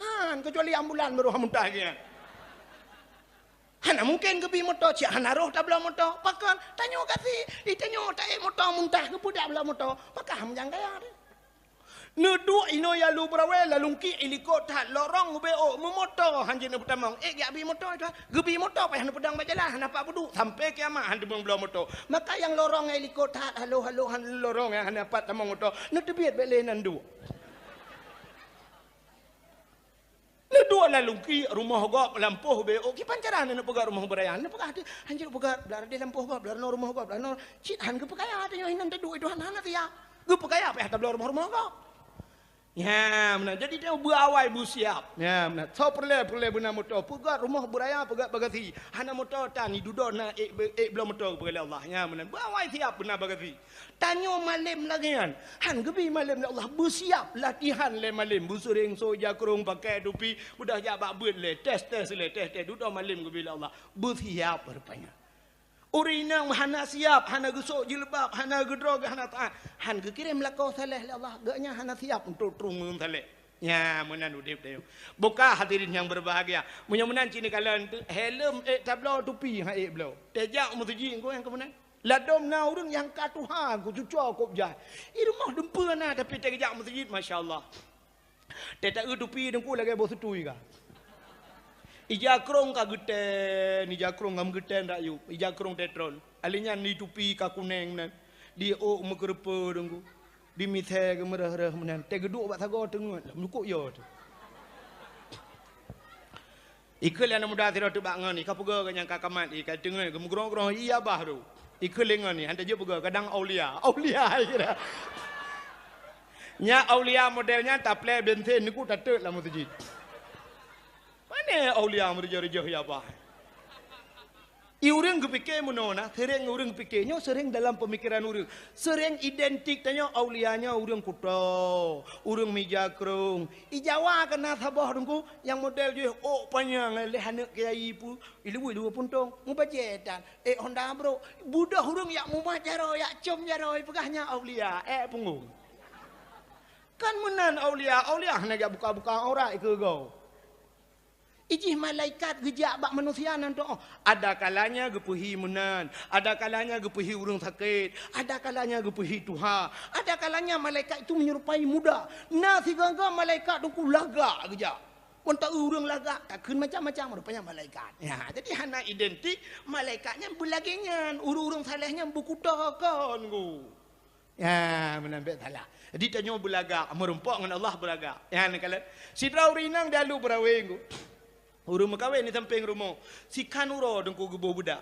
Han, keucuali ambulan baru han muntah geuh nyan. Hana mungken geubi moto, cit hana roh tabloe moto. Pakon? Tanyoe gasien, di tanyoe taék moto muntah, geupeudak bloe moto. Pakon han meujang kaya teuh? Neuduek inoe jak lu beurawe lalungki ilikot that lorong ubé ôk meumoto han jeuet neupeutamong ék jak bi moto itu. Geubi moto payah neupeudong bak jalan hana pat peuduek sampai kiamat han teumeung bloe moto. Maka nyang lorong nyang ilikot that halo-halo han lorong nyang hana pat tamong moto neuteubiet bèk lé nan duek. Neuduek lalungki rumoh gob lampôh ubé ôk, kiban cara neupeugah rumoh beuraya, neupeugah teuh, "Han jeuet peugah blah radeh lampôh gob, blah rumoh gob, blah rumoh." Cit han geupeukaya teuh nyoe hinan teuduek itu han hana siap. Geupeukaya payah tabloe rumoh-rumoh gob. Ya, meunan. Jadi, tanyoe beuawai beusiap. Ya, meunan. Soe peureulèe, peureulèe beuna moto. Peugöt rumoh beuraya, peugöt bagasi. Hana moto tan, dudoe na ék, ék bloe moto, peugah lé Allah. Ya, meunan. Beuawai siap beuna bagasi. Tanyoe malem lagèe nyan. Han geubi malem lé Allah. Beusiap latihan lé malem. Beuseuréng soe ija krông, pakai tupi. Beudah jak bak beuet lé. Tes, tes lé, tes, tes. Dudoe malem geubi lé Allah. Beusiap rupanya. Ureueng inong hana siap, hana geusok jilbab, hana geudroe, hana taat. Han geukirém lakoe saleh lé Allah, geuh nyan hana siap untuk trueng ureueng saleh. Nya, meunan udép tanyoe. Buka hadirin yang berbahagia. Meunyoe meunan cit neukalon teuh, helm ék tabloe, tupi han ék bloe. Tajak u meuseujid engko nyang keu meunan. Ladôm na ureueng nyang ka tuha, ku cuco kop jai. I rumoh dumpeue na, tapi tajak u meuseujid, masya Allah. Teuh taeu tupi teungku lagèe boh seutui ka. Ija krông ka geutén, ija krông ka meugeutén rakyueb, ija krông tetron. Alèh nyan di tupi ka kunèng nan, di ôk meukeureupeue teungku, di misèe geumeureuh-reuh meunan. Teuh geuduek bak sagoe teungeut, lam lukok yo teuh. Ikheun lé aneuk muda sidroe teubak ngon i, ka peugah geuh nyang ka kamat i, ka teungeut geumeugrong-grong, iya bah tu. Ikheun lé ngon i, han tajeuet peugah, kadang aulia. Aulia ikira. Nya aulia model nyan taplè bensin niku tateuk lam meuseujid. Pane aulia meureujoh-reujoh iya bah. I ureueng geupike meunoe na, seuréng ureueng pike nyoe seuréng dalam peumikiran ureueng. Seuréng identik tanyoe aulia nyoe ureueng kuto, ureueng mija krông. I Jawa keu na saboh teungku nyang model jih ôk panyang lé aneuk kiai pu, i luweue-luweue puntông, mubajèe tan, ék honda brôk. Budoh ureueng yak mumat jaroe, yak com jaroe, peugah nyan aulia, ék punggong. Kan meunan aulia, aulia hana jak buka-buka aurat keu gob. Ijih malaikat geujak bak manusia nan tu'oh. Ada kalanya geupeuhi meunan, ada kalanya geupeuhi ureueng sakét, ada kalanya geupeuhi tuha, ada kalanya malaikat itu menyerupai muda. Na sigoe-goe malaikat teungku lagak geujak. Mantong ureueng lagak takheun macam-macam rupanya malaikat. Ya, jadi hana identik malaikat nyan beulagèe nyan, ureueng-ureueng saleh nyan beukuto kon teungku. Ya, meunan bèk salah. Jadi tanyoe beulagak, meurumpok ngon Allah beulagak. Ya, neukalon. Sidroe ureueng inong di Alue Beurawe ngku. Ureueng meukawen di sampéng rumoh. Sikhan uroe teungku geuboh beudak.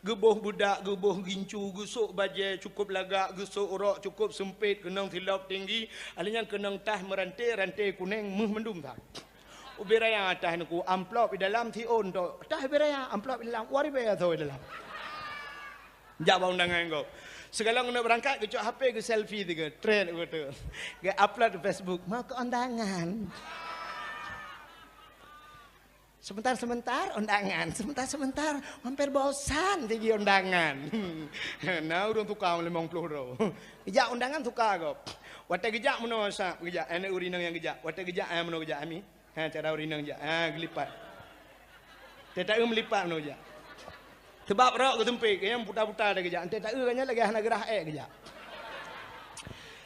Geuboh beudak, geuboh gincu, geusok bajèe cukôp lagak, geusok rok cukôp seumpét, keunong silop tinggi, alèh nyan keunong tah meuranté-ranté kunèng meuh mandum that. Ubé raya tah teungku, amplop di dalam siôn tok. Tah ubé raya, amplop di dalam, dua ribèe asoe di dalam. Jak bak undangan gob. Sigohlom keuneuk beurangkat geucok H P geuselfie tiga, trend beutôi. Geu-upload di Facebook, "Mau ke undangan." Sebentar-sebentar undangan, sebentar-sebentar hampir bosan sigi undangan. Na ureueng tukang limong ploh droe. Jak undangan suka gob. Watèe geujak meunoe sab geujak, aneuk ureueng inong nyang geujak. Watèe geujak, ah, meunoe geujak, ami. Ha, cara ureueng inong jak. Ha, geulipat. Teuh taeu meulipat meunoe jak. Sabab rok geuseumpét, geuh nyan buta-buta teuh geujak. Teuh taeu geuh nyan lagèe hana geurhah èk geujak.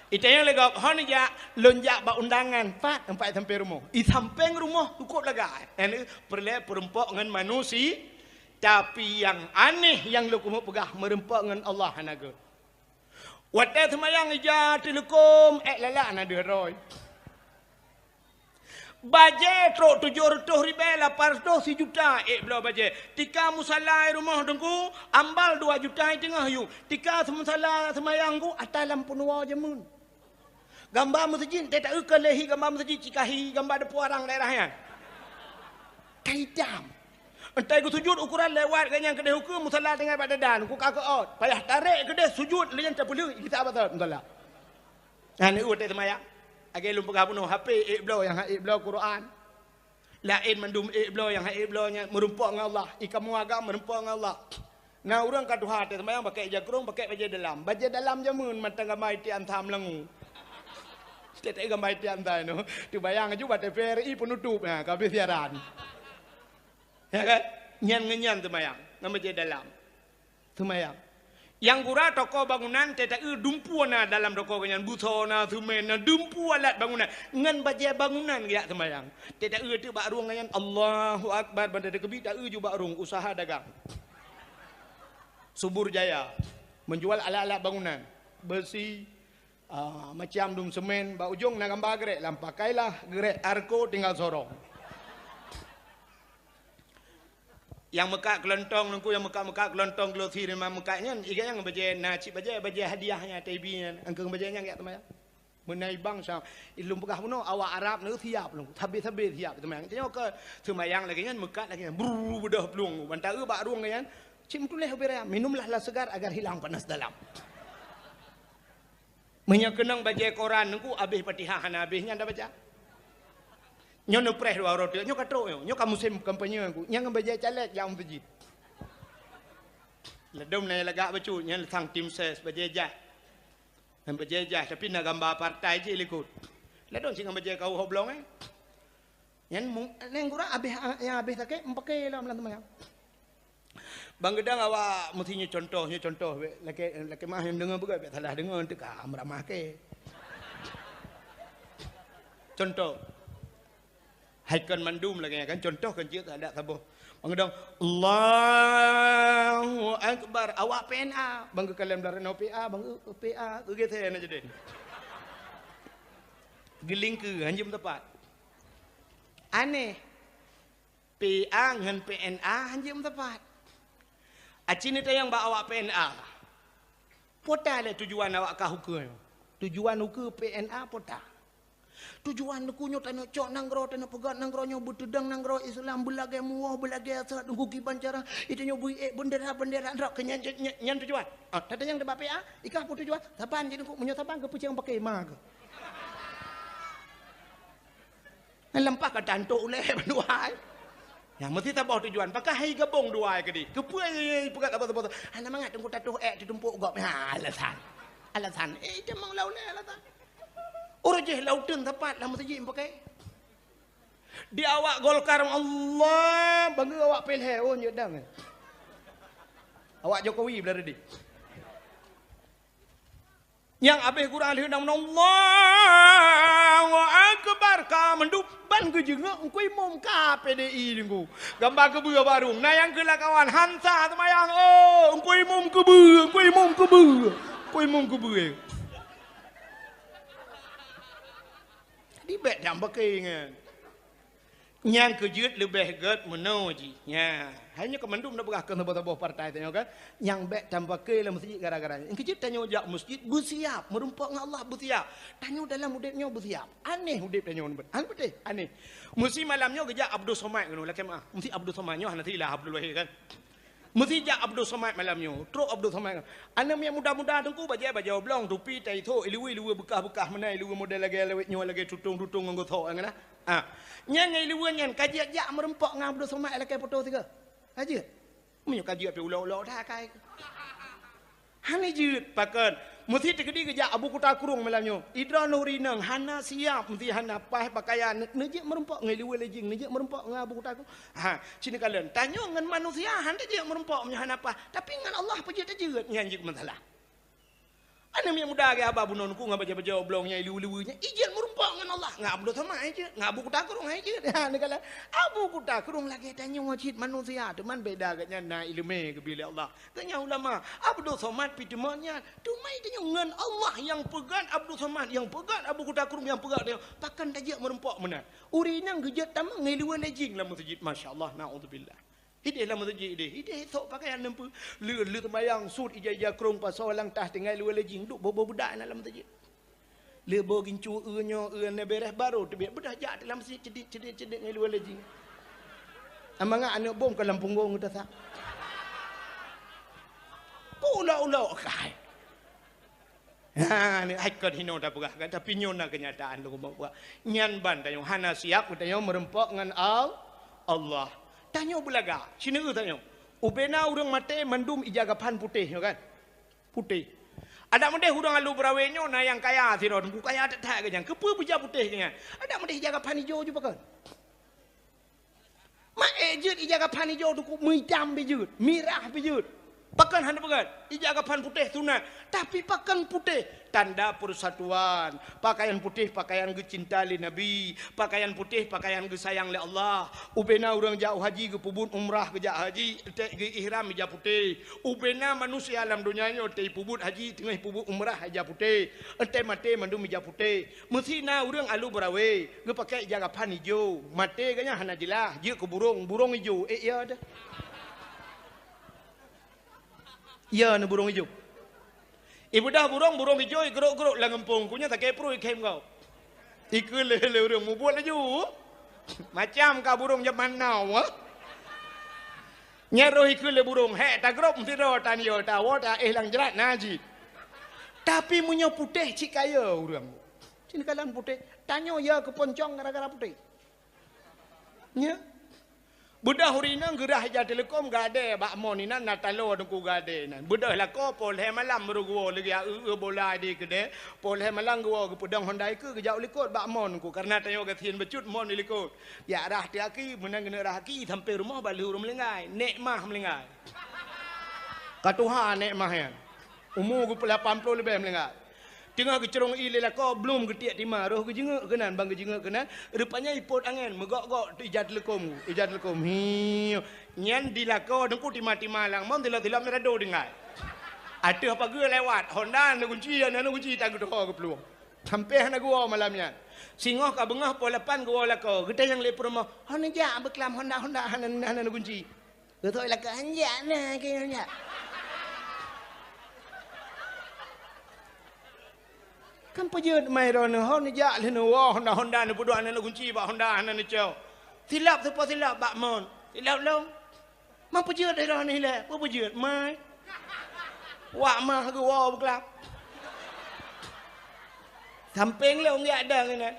Itanyong lé gob, "Hon jak, lôn jak bak undangan, pat teumpat sampéng rumoh?" "I sampéng rumoh, cukôp lagak." Nyan peureulèe peurumpok ngon manusia, tapi nyang aneh nyang lôn keumeung peugah meurumpok ngon Allah hana gèt. Watèe seumayang ija teuleukom, èk lalak na deuh droe. Bajèe trok tujoh reutôh ribèe lapan reutôh sijuta ék bloe bajèe. Tika musala i rumoh teungku, ambal dua juta i teungoh yub. Tika musala seumayang ku ata lam peunuwoe jameun. Gamba meuseujid, teuh taeu ka lé hi gamba meuseujid, cikahi gamba deupeu arang daerah nyan. Ka itam. Entah geusujud ukuran lewat geuh nyan keudéh ukeue musala tinggai bak dada, ku ka keuôt. Payah tarek keudéh sujud lé nyan tapeuleueh gisa batat musala. Nyan watèe seumayang. Lagèe lôn peugah bunoe, H P ék bloe nyang han ék bloe Quran. Laén mandum ék bloe nyang han ék bloe nyan meurumpok ngon Allah. I kamoe agam meurumpok ngon Allah. Na ureueng ka tuha teuh seumayang pakèk ija krông, pakèk bajèe dalam. Bajèe dalam jameun mantong gamba itiek ansa meulangue. Teuh taeu gamba itiek ansa nyoe. Teubayang aju bak T V R I peunutôp, ha, ka habéh siaran. Ya kan? Nyan ngon nyan seumayang, ngon bajèe dalam. Seumayang. Nyang gura toko bangunan, teuh taeu dumpeue na dalam toko geuh nyan, buso na, seumén na, dumpeue alat bangunan. Ngon bajèe bangunan geujak seumayang. Teuh taeu teuk bak rueng geuh nyan, Allahu Akbar, ban teukeubit taeu ju bak rueng, usaha dagang. Subur Jaya. Menjual alat-alat bangunan. Beusi, Ah, macam dum seumén, bak ujong na gamba geurek lam, pakailah geurek Arco tinggal sorong. Nyang meukat keulontong teungku, nyang meukat-meukat keulontong glosi rimang meukat nyan, i gobnyan bajèe na cit bajèe, bajèe hadiah nyan, T V nyan, angkeueng bajèe nyan geujak seumayang. Meunai bangsa, ilôn peugah bunoe, awak Arab nyoe siap lôn, sabe-sabe siap seumayang. Tanyoe ka seumayang lagèe nyan, meukat lagèe nyan, bru, beudôh plueng, ban taeu bak rueng lagèe nyan, cit meutuléh ubé raya, "Minumlah lah segar agar hilang panas dalam." Meunyoe keunong bajèe koran Teungku, abéh Fatihah hana abéh nyan tabaca. Nyoe neupreh dua uroe teuk, nyoe ka trok nyoe, nyoe ka musém kampanye Teungku. Nyang bajèe caleg jak meuseujid. Ladôm na lagak bacut, nyan sang tim ses bajèe jak. Nyan bajèe jak, tapi na gamba partai jih likot. Ladôm cit ngon bajèe kawoe blong, eh. Nyan mu-, nyan gura abéh, nyang abéh sakét, meupaké lom lam teumanyong. Ban geudong awak meusti nyoe contoh, nyoe contoh, bèk lakèe, lakèe meu'ah nyang deungö beugöt, bèk salah deungö, teuka meuramah kèe. Contoh. Hai kon mandum lagèe nyan kan, contoh kan jeuet adak saboh. Ban geudong, "Allahu Akbar," awak P N A, ban geukalon blah reunoe P A, ban geu-, P A, geugeusé na jadi. Geulingkeue, hanjeuet meutepat. Aneh. P A ngon P N A hanjeuet meutepat. Aci neutanyong bak awak P N A. Peue ta lé tujuan awak kah ukeue nyoe? Tujuan ukeue P N A peue ta? Tujuan Teungku nyoe tanyoe cok nanggroe, tanyoe peugöt nanggroe nyoe, beuteudong nanggroe Islam, beulagèe muwoh, beulagèe asat, Teungku kiban cara, tanyoe bri ék bendera-bendera, nyan, nyan, nyan tujuan. Ah, tatanyong bak P A, i kah peue tujuan? Saban jih Teungku, meunyoe saban keu peucang paké ma keuh. Nyan lampah ka tantok ulèe bandua ai. Nyan meusti saboh tujuan. Pakon hai gabong dua ai keudéh? Keupeue peugah saboh-saboh? Hana mangat Teungku tatuh ék teutumpok gob. Ha, alasan. Alasan. Eh, itu memang lau lé alasan. Ureueng jih lau teun sapat lam meuseujid meupaké. Di awak Golkar Allah, bangga awak P L H, oh, nyodang. Awak Jokowi belah reudi. Nyang abéh gura lheueh nang meunan, "Allahu Akbar," ka mandum ban geujeungok Teungku Imum ka P D I Teungku. Gamba keubeue barong, na nyang keu lakawan, hansa seumayang, oh, Teungku Imum keubeue, Teungku Imum keubeue, Teungku Imum keubeue. Jadi bèk dang beuké nyan. Nyang keujeuet leubeh gèt meunoe jih. Nya, hai nyoe keu mandum na peugah keu saboh-saboh partai tanyoe kan. Nyang bèk tapaké lam meuseujid gara-gara nyan. Nyang keujeuet tanyoe jak meuseujid beusiap, meurumpok ngon Allah beusiap. Tanyoe dalam udép nyoe beusiap. Aneh udép tanyoe nyoe. Aneh beutôi, aneh. Meusi malam nyoe geujak Abdul Somad keunoe, lakèe meu'ah. Meusi Abdul Somad nyoe hana silah Abdul Wahid kan. Meusi jak Abdul Somad malam nyoe. Trok Abdul Somad. Aneuk miet muda-muda Teungku bajèe bajèe oblong, tupi, tai thok, iluweue-iluweue beukah-beukah meunan, iluweue model lagèe lawét nyoe, lagèe tutong-tutong ngon geuthok nyan nah. Ha. Nyan ngon iluweue nyan ka jeuet jak meurumpok ngon Abdul Somad lakèe foto sigoe. Ka jeuet. Meunyoe ka jeuet pih ulok-ulok that akai. Hana jeuet, pakon. Meusi teukeudi geujak Abu Kuta Krueng malam nyoe. Idroe nuri inong hana siap, meusi hana paih pakaian, neujeuet meurumpok ngon iluweue lejing, neujeuet meurumpok ngon Abu Kuta Krueng. Ha, ci neukalon. Tanyoe ngon manusia hana jeuet meurumpok meunyoe hana paih, tapi ngon Allah peue jeuet tajeuet, nyan jeuet masalah. Aneuk miet muda lagèe haba bunoe Teungku ngon bajèe-bajèe oblong nyan, iluweue-luweue nyan, ijeuet meurumpok ngon Allah, ngon Abdul Somad ijeuet, ngon Abu Kuta Krueng ijeuet. Ha, neukalon. Abu Kuta Krueng lagèe tanyoe cit manusia, teuma beda gobnyan na ileumèe geubri lé Allah. Gobnyan ulama, Abdul Somad pih teuma nyan. Teuma tanyoe ngon Allah nyang peugöt Abdul Somad, nyang peugöt Abu Kuta Krueng, nyang peugöt tanyoe. Pakon tajeuet meurumpok meunan? Ureueng inong geujeuet tamong ngon iluweue lejing lam meuseujid. Masya Allah, naudzubillah. Idéh lam meuseujid idéh. Idéh sok pakaian neumpeue. Lheueh, lheueh seumayang sut ija-ija krông pasoe lam tah tinggai iluweue lejing. Duek boh-boh beudak na lam meuseujid. Lheueh boh gincu eu nyoe eu na bèrèh barô teubiet. Beudah jak lam meuseujid ceudik-ceudik-ceudik ngon iluweue lejing. Amangat aneuk bom ka lam punggong geuh tasak. Ulok-ulok kai. Ha, ni hai kon hinoe tapeugah kan, tapi nyoe na keunyataan lôn peugah. Nyan ban tanyoe hana siap tanyoe meurumpok ngon Al-, Allah. Tanyoe beulagak, sineuk tanyoe. Ubena ureueng maté mandum ija gaphan putéh nyoe kan? Putéh. Adak meudeh ureueng alu beurawe nyoe na nyang kaya sidroe, Teungku kaya that-that geuh nyan. Keupeue beuja putéh geuh nyan? Adak meudeh ija gaphan ijo ju pakon. Mak ék jeuet ija gaphan ijo Teungku, meuitam pih jeuet, mirah pih jeuet. Pakon hana peugöt? Ija gaphan putéh sunat, tapi pakon putéh? Tanda persatuan. Pakaian putéh pakaian geucinta lé Nabi, pakaian putéh pakaian geusayang lé Allah. Ubena ureueng jak haji geupeubuet umrah geujak haji, eunteuk geu-ihram ija putéh. Ubena manusia lam donya nyoe teupeubeuet haji teungoh peubuet umrah ija putéh, eunteuk maté mandum ija putéh. Meusi na ureueng alu beurawe, geupakè ija gaphan ijo, maté geuh nyan hana jeulaih, jeuet keu burông, burông ijo, ék ya deuh. Ya na burông ijo. Ibeudah burông, burông ijô igrôk-grôk lam geumpông, ku nyan sakét pruet ikhém gob. Ikheun lé, lé ureueng mubuet laju. Macam ka burông jameun now, eh. Nyan roh ikheun lé burông, hék tagrôp sidroe tan yô, tawoe taéh lam jrat na jih. Tapi meunyoe putéh cit ka yô ureueng. Cit kalon putéh, tanyoe yô keuponcong gara-gara putéh. Nya. Beudôh ureueng inong geurhah ija teuleukom gadée bak mon inan na taloe teungku gadée inan. Beudôh lakoe poh lhée malam baru geuwoe lagée eu-eu bola di keudée. Poh lhée malam geuwoe geupeudong honda ikeue geujak u likot bak mon teungku. Kareuna tanyoe gasien bacut mon di likot. Jak rhah teuaki, meunan geuneuk rhah aki sampoe rumoh bak lheueh ureueng meulinggai. Nek mah meulinggai. Ka tuha nek mah nyan. Umu geupeulapan ploh leubeh meulinggai. Teungoh geucrông ié lé lakoe, blum geutiek tima, roh geujeungeuk keunan, ban geujeungeuk keunan, rupanya ipot angén, meugok-gok ija teuleukom, ija teuleukom. Hiu. Nyan di lakoe teungku tima-tima lam mon, tilop-tilop meurado tinggai. Ateueh pageue lewat, honda na gunci, na gunci tan geuteuho geuplueng. Sampoe hana geuwoe malam nyan. Singoh ka beungoh poh lapan geuwoe lakoe, geutanyong lé peurumoh, "Ho neujak beuklam honda-honda hana, hana gunci?" Geuthok ilaka, "Hanjak na keu hanjak." Kan peujeuet mai droeneuh, ho neujak lheueh neuwoe honda-honda neupeuduek hana neugunci bak honda hana neucok. Silop teupeue silop bak mon. Silop lom. Man peujeuet droeneuh ilée, peue peujeuet mai. Wak mah geuwoe beuklap. Sampéng lom jak dang inan.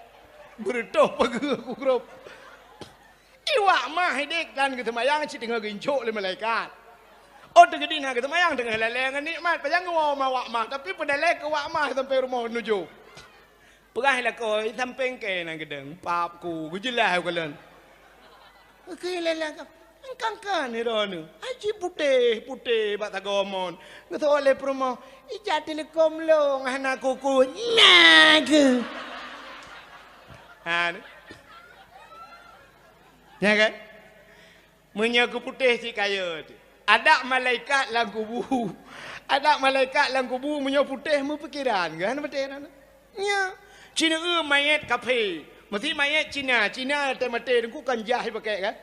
Beureutoh pageue ku grop. Iwak mah idék dan geuseumayang cit teungoh geuincok lé malaikat. Oh, teugeudi na geuseumayang teungoh lalée ngon nikmat, pajan geuwoe ma wak mah, tapi peudalée keu wak mah sampoe rumoh nujoh. Peugah lakoe, sampéng kée na geudong, pap ku, geujeulaih u kalon. Oke, lala ka, kan-kan ni droeneuh. Aji putéh-putéh bak sagoe mon. Geuteu'oh lé peurumoh, ija teuleukom lôn hana kuku. Na keuh. Ha, ni. Nya kan? Meunyoe geuputéh cit ka yô teuh. Adak malaikat lam kubu. Adak malaikat lam kubu meunyoe putéh meupikeran, kan, beutôi na? Nya. Cit na eu manyét kaphé. Meusi manyét Cina, Cina teumaté teungku kan jah ipakék, kan?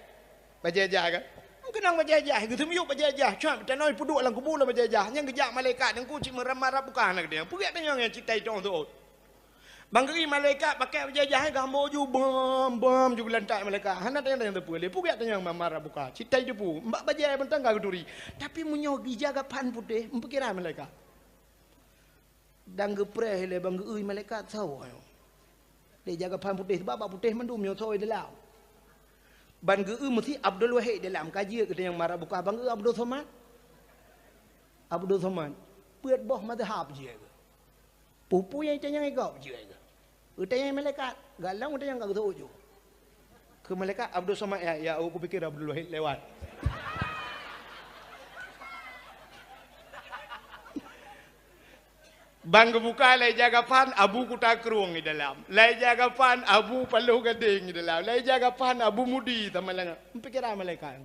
Bajée jah, kan? Meukeunong bajée jah, geuseumiyueb bajée jah, cok tanoh ipeuduek lam kubu lam bajée jah. Nyang geujak malaikat teungku cit meuram-ram buka na keudéh. Peugét tanyong nyang cit tai tong teuôt. Ban geu-i malaikat pakék bajée jah, eh, gambo ju bam, bam ju geulantak malaikat. Hana tanyong-tanyong teupeue lé. Peugét tanyong meuram-ram buka. Cit tai teupeue. Bak bajée mantong ka geuturi. Tapi meunyoe ija gapan putéh, meupikéran malaikat. Dan geupreh lé ban geu-i malaikat sawoe. Lé ija gapan putéh, sebab bak putéh mandum nyoe sawoe dalam. Ban geu-i meusi Abdul Wahid dalam, ka jeuet geutanyoe meuram buka ban geu-i Abdul Somad. Abdul Somad. Peuet boh mazhab jeuet geu. Peue-peue nyang itanyong gob jeuet geu. Itanyong malaikat, galong itanyong ka geuseuôt ju. Keu malaikat Abdul Somad, ya, ya, aku pikir Abdul Wahid lewat. Ban geubuka lé ija gapan Abu Kuta Krueng di dalam. Lé ija gapan Abu Paloh Gadeng di dalam. Lé ija gapan Abu Mudi sama laén. Pikiran malaikat.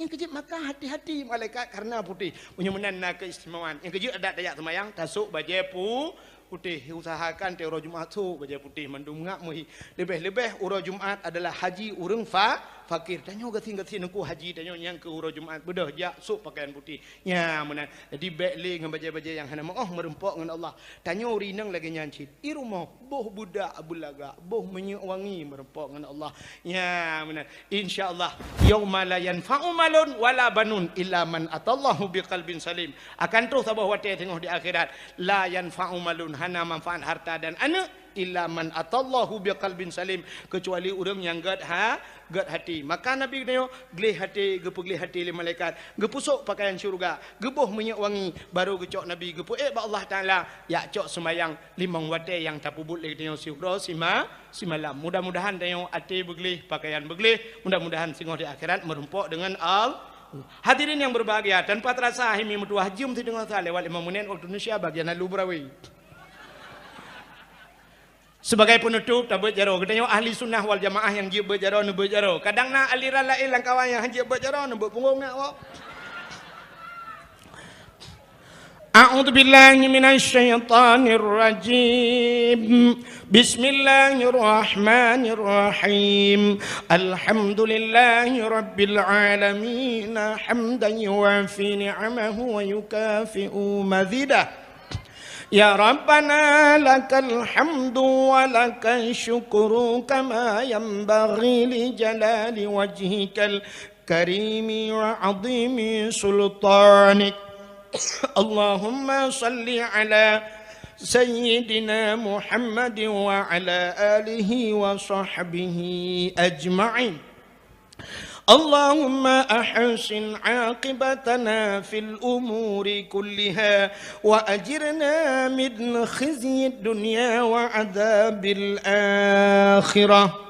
Nyang keujeuet maka hati-hati malaikat karena putéh. Meunyoe meunan na keistimewaan. Nyang keujeuet adak tajak seumayang, tasok bajée pu-, putéh. Usahakan tiep uroe Jumat sok bajée putéh mandum ngak meuhi. Leubeh-leubeh uroe Jumat adalah haji ureueng fa-, fakir. Tanyoe gasien-gasien teungku haji tanyoe nyang keu uroe Jumat beudôh jak sok pakaian putéh. Nya meunan. Jadi bék lé ngon bajée-bajée nyang hana meu'oh meurumpok ngon Allah. Tanyoe ureueng inong lagée nyan cit. I rumoh boh beudak beulagak, boh minyeuk wangi meurumpok ngon Allah. Nya meunan. Insya Allah, yauma la yanfa'u malun wala banun illa man atallahu biqalbin salim. Akan troh saboh watée teungoh di akhirat, la yanfa'u malun, hana manfaat harta dan aneuëk, illa man atallahu biqalbin salim, keucuali ureuëng nyang gét ha-, gét hati. Maka Nabi geutanyoe gleh hati, geupeugleh hati lé malaikat, geupeusok pakaian syeuruga, geuboh minyeuk wangi, barô geucok Nabi geupeuék bak Allah Taala, jak cok seumayang limong watée nyang tapeubuet lé geutanyoe siuroe sima-, simalam. Mudah-mudahan tanyoe até beugleh, pakaian beugleh, mudah-mudahan singoh di akhirat meurumpok deungon Al-, Hadirin yang berbahagia, tanpa terasa Himi meutuwah jeuem sideungoe sa lewat lima menit waktu Indonesia bagian lalu beurawi. Sebagai penutup, tabeuet jaroe. Geutanyoe ahli sunnah wal jamaah nyang jeuet beuet jaroe, neubeuet jaroe. Kadang na aliran laén lam kawan nyang han jeuet beuet jaroe, neubeuet punggong nyak woe. A'udzubillahi minasyaitonirrajim. Bismillahirrahmanirrahim. Alhamdulillahirabbil alamin. Hamdan yuwafi ni'amahu wa yukafi'u mazidah. يا ربنا لك الحمد ولك الشكر كما ينبغي لجلال وجهك الكريم وعظيم سلطانك. اللهم صل على سيدنا محمد وعلى آله وصحبه أجمعين. اللهم أحسن عاقبتنا في الأمور كلها وأجرنا من خزي الدنيا وعذاب الآخرة.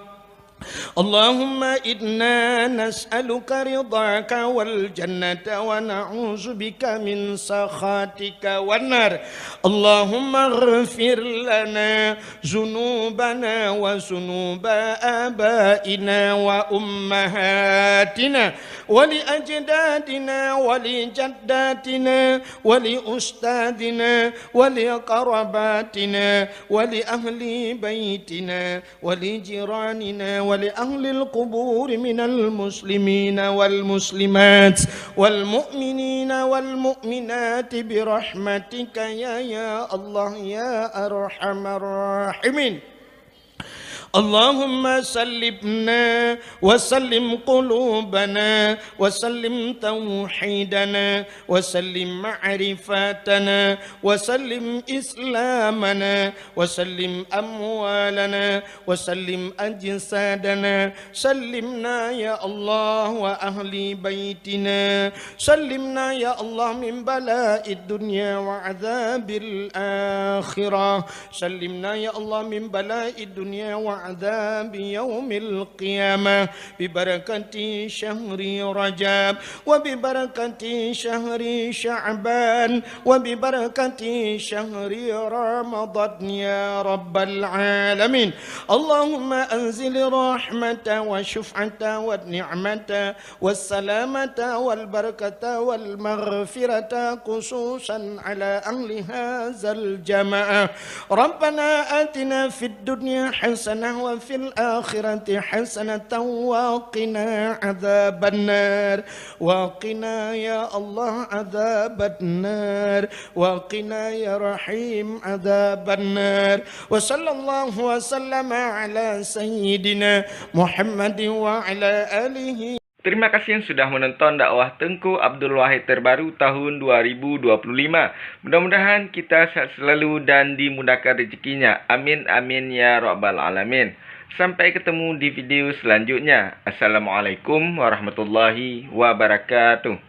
اللهم إنا نسألك رضاك والجنة ونعوذ بك من سخطك والنار. اللهم اغفر لنا ذنوبنا وذنوب آبائنا وأمهاتنا ولأجدادنا ولجداتنا ولأستاذنا ولقراباتنا ولأهل بيتنا ولجيراننا ولأهل القبور من المسلمين والمسلمات والمؤمنين والمؤمنات برحمتك يا، يا الله يا أرحم الراحمين. اللهم سلمنا وسلم قلوبنا وسلم توحيدنا وسلم معرفتنا وسلم إسلامنا وسلم أموالنا وسلم أجسادنا. سلمنا يا الله وأهل بيتنا. سلمنا يا الله من بلاء الدنيا وعذاب الآخرة. سلمنا يا الله من بلاء الدنيا وعذاب يوم القيامة ببركة شهر رجب وببركة شهر شعبان وببركة شهر رمضان يا رب العالمين. اللهم أنزل الرحمة والشفعة والنعمة والسلامة والبركة والمغفرة خصوصا على أهل هذا الجماعة. ربنا آتنا في الدنيا حسنة وفي الآخرة حسنة وقنا عذاب النار. وقنا يا الله عذاب النار. وقنا يا رحيم عذاب النار. وصلى الله وسلم على سيدنا محمد وعلى آله. Terima kasih sudah menonton dakwah Teungku Abdul Wahid terbaru tahun dua ribu dua puluh lima. Mudah-mudahan kita sehat selalu dan dimudahkan rezekinya. Amin, amin, ya rabbal alamin. Sampai ketemu di video selanjutnya. Assalamualaikum warahmatullahi wabarakatuh.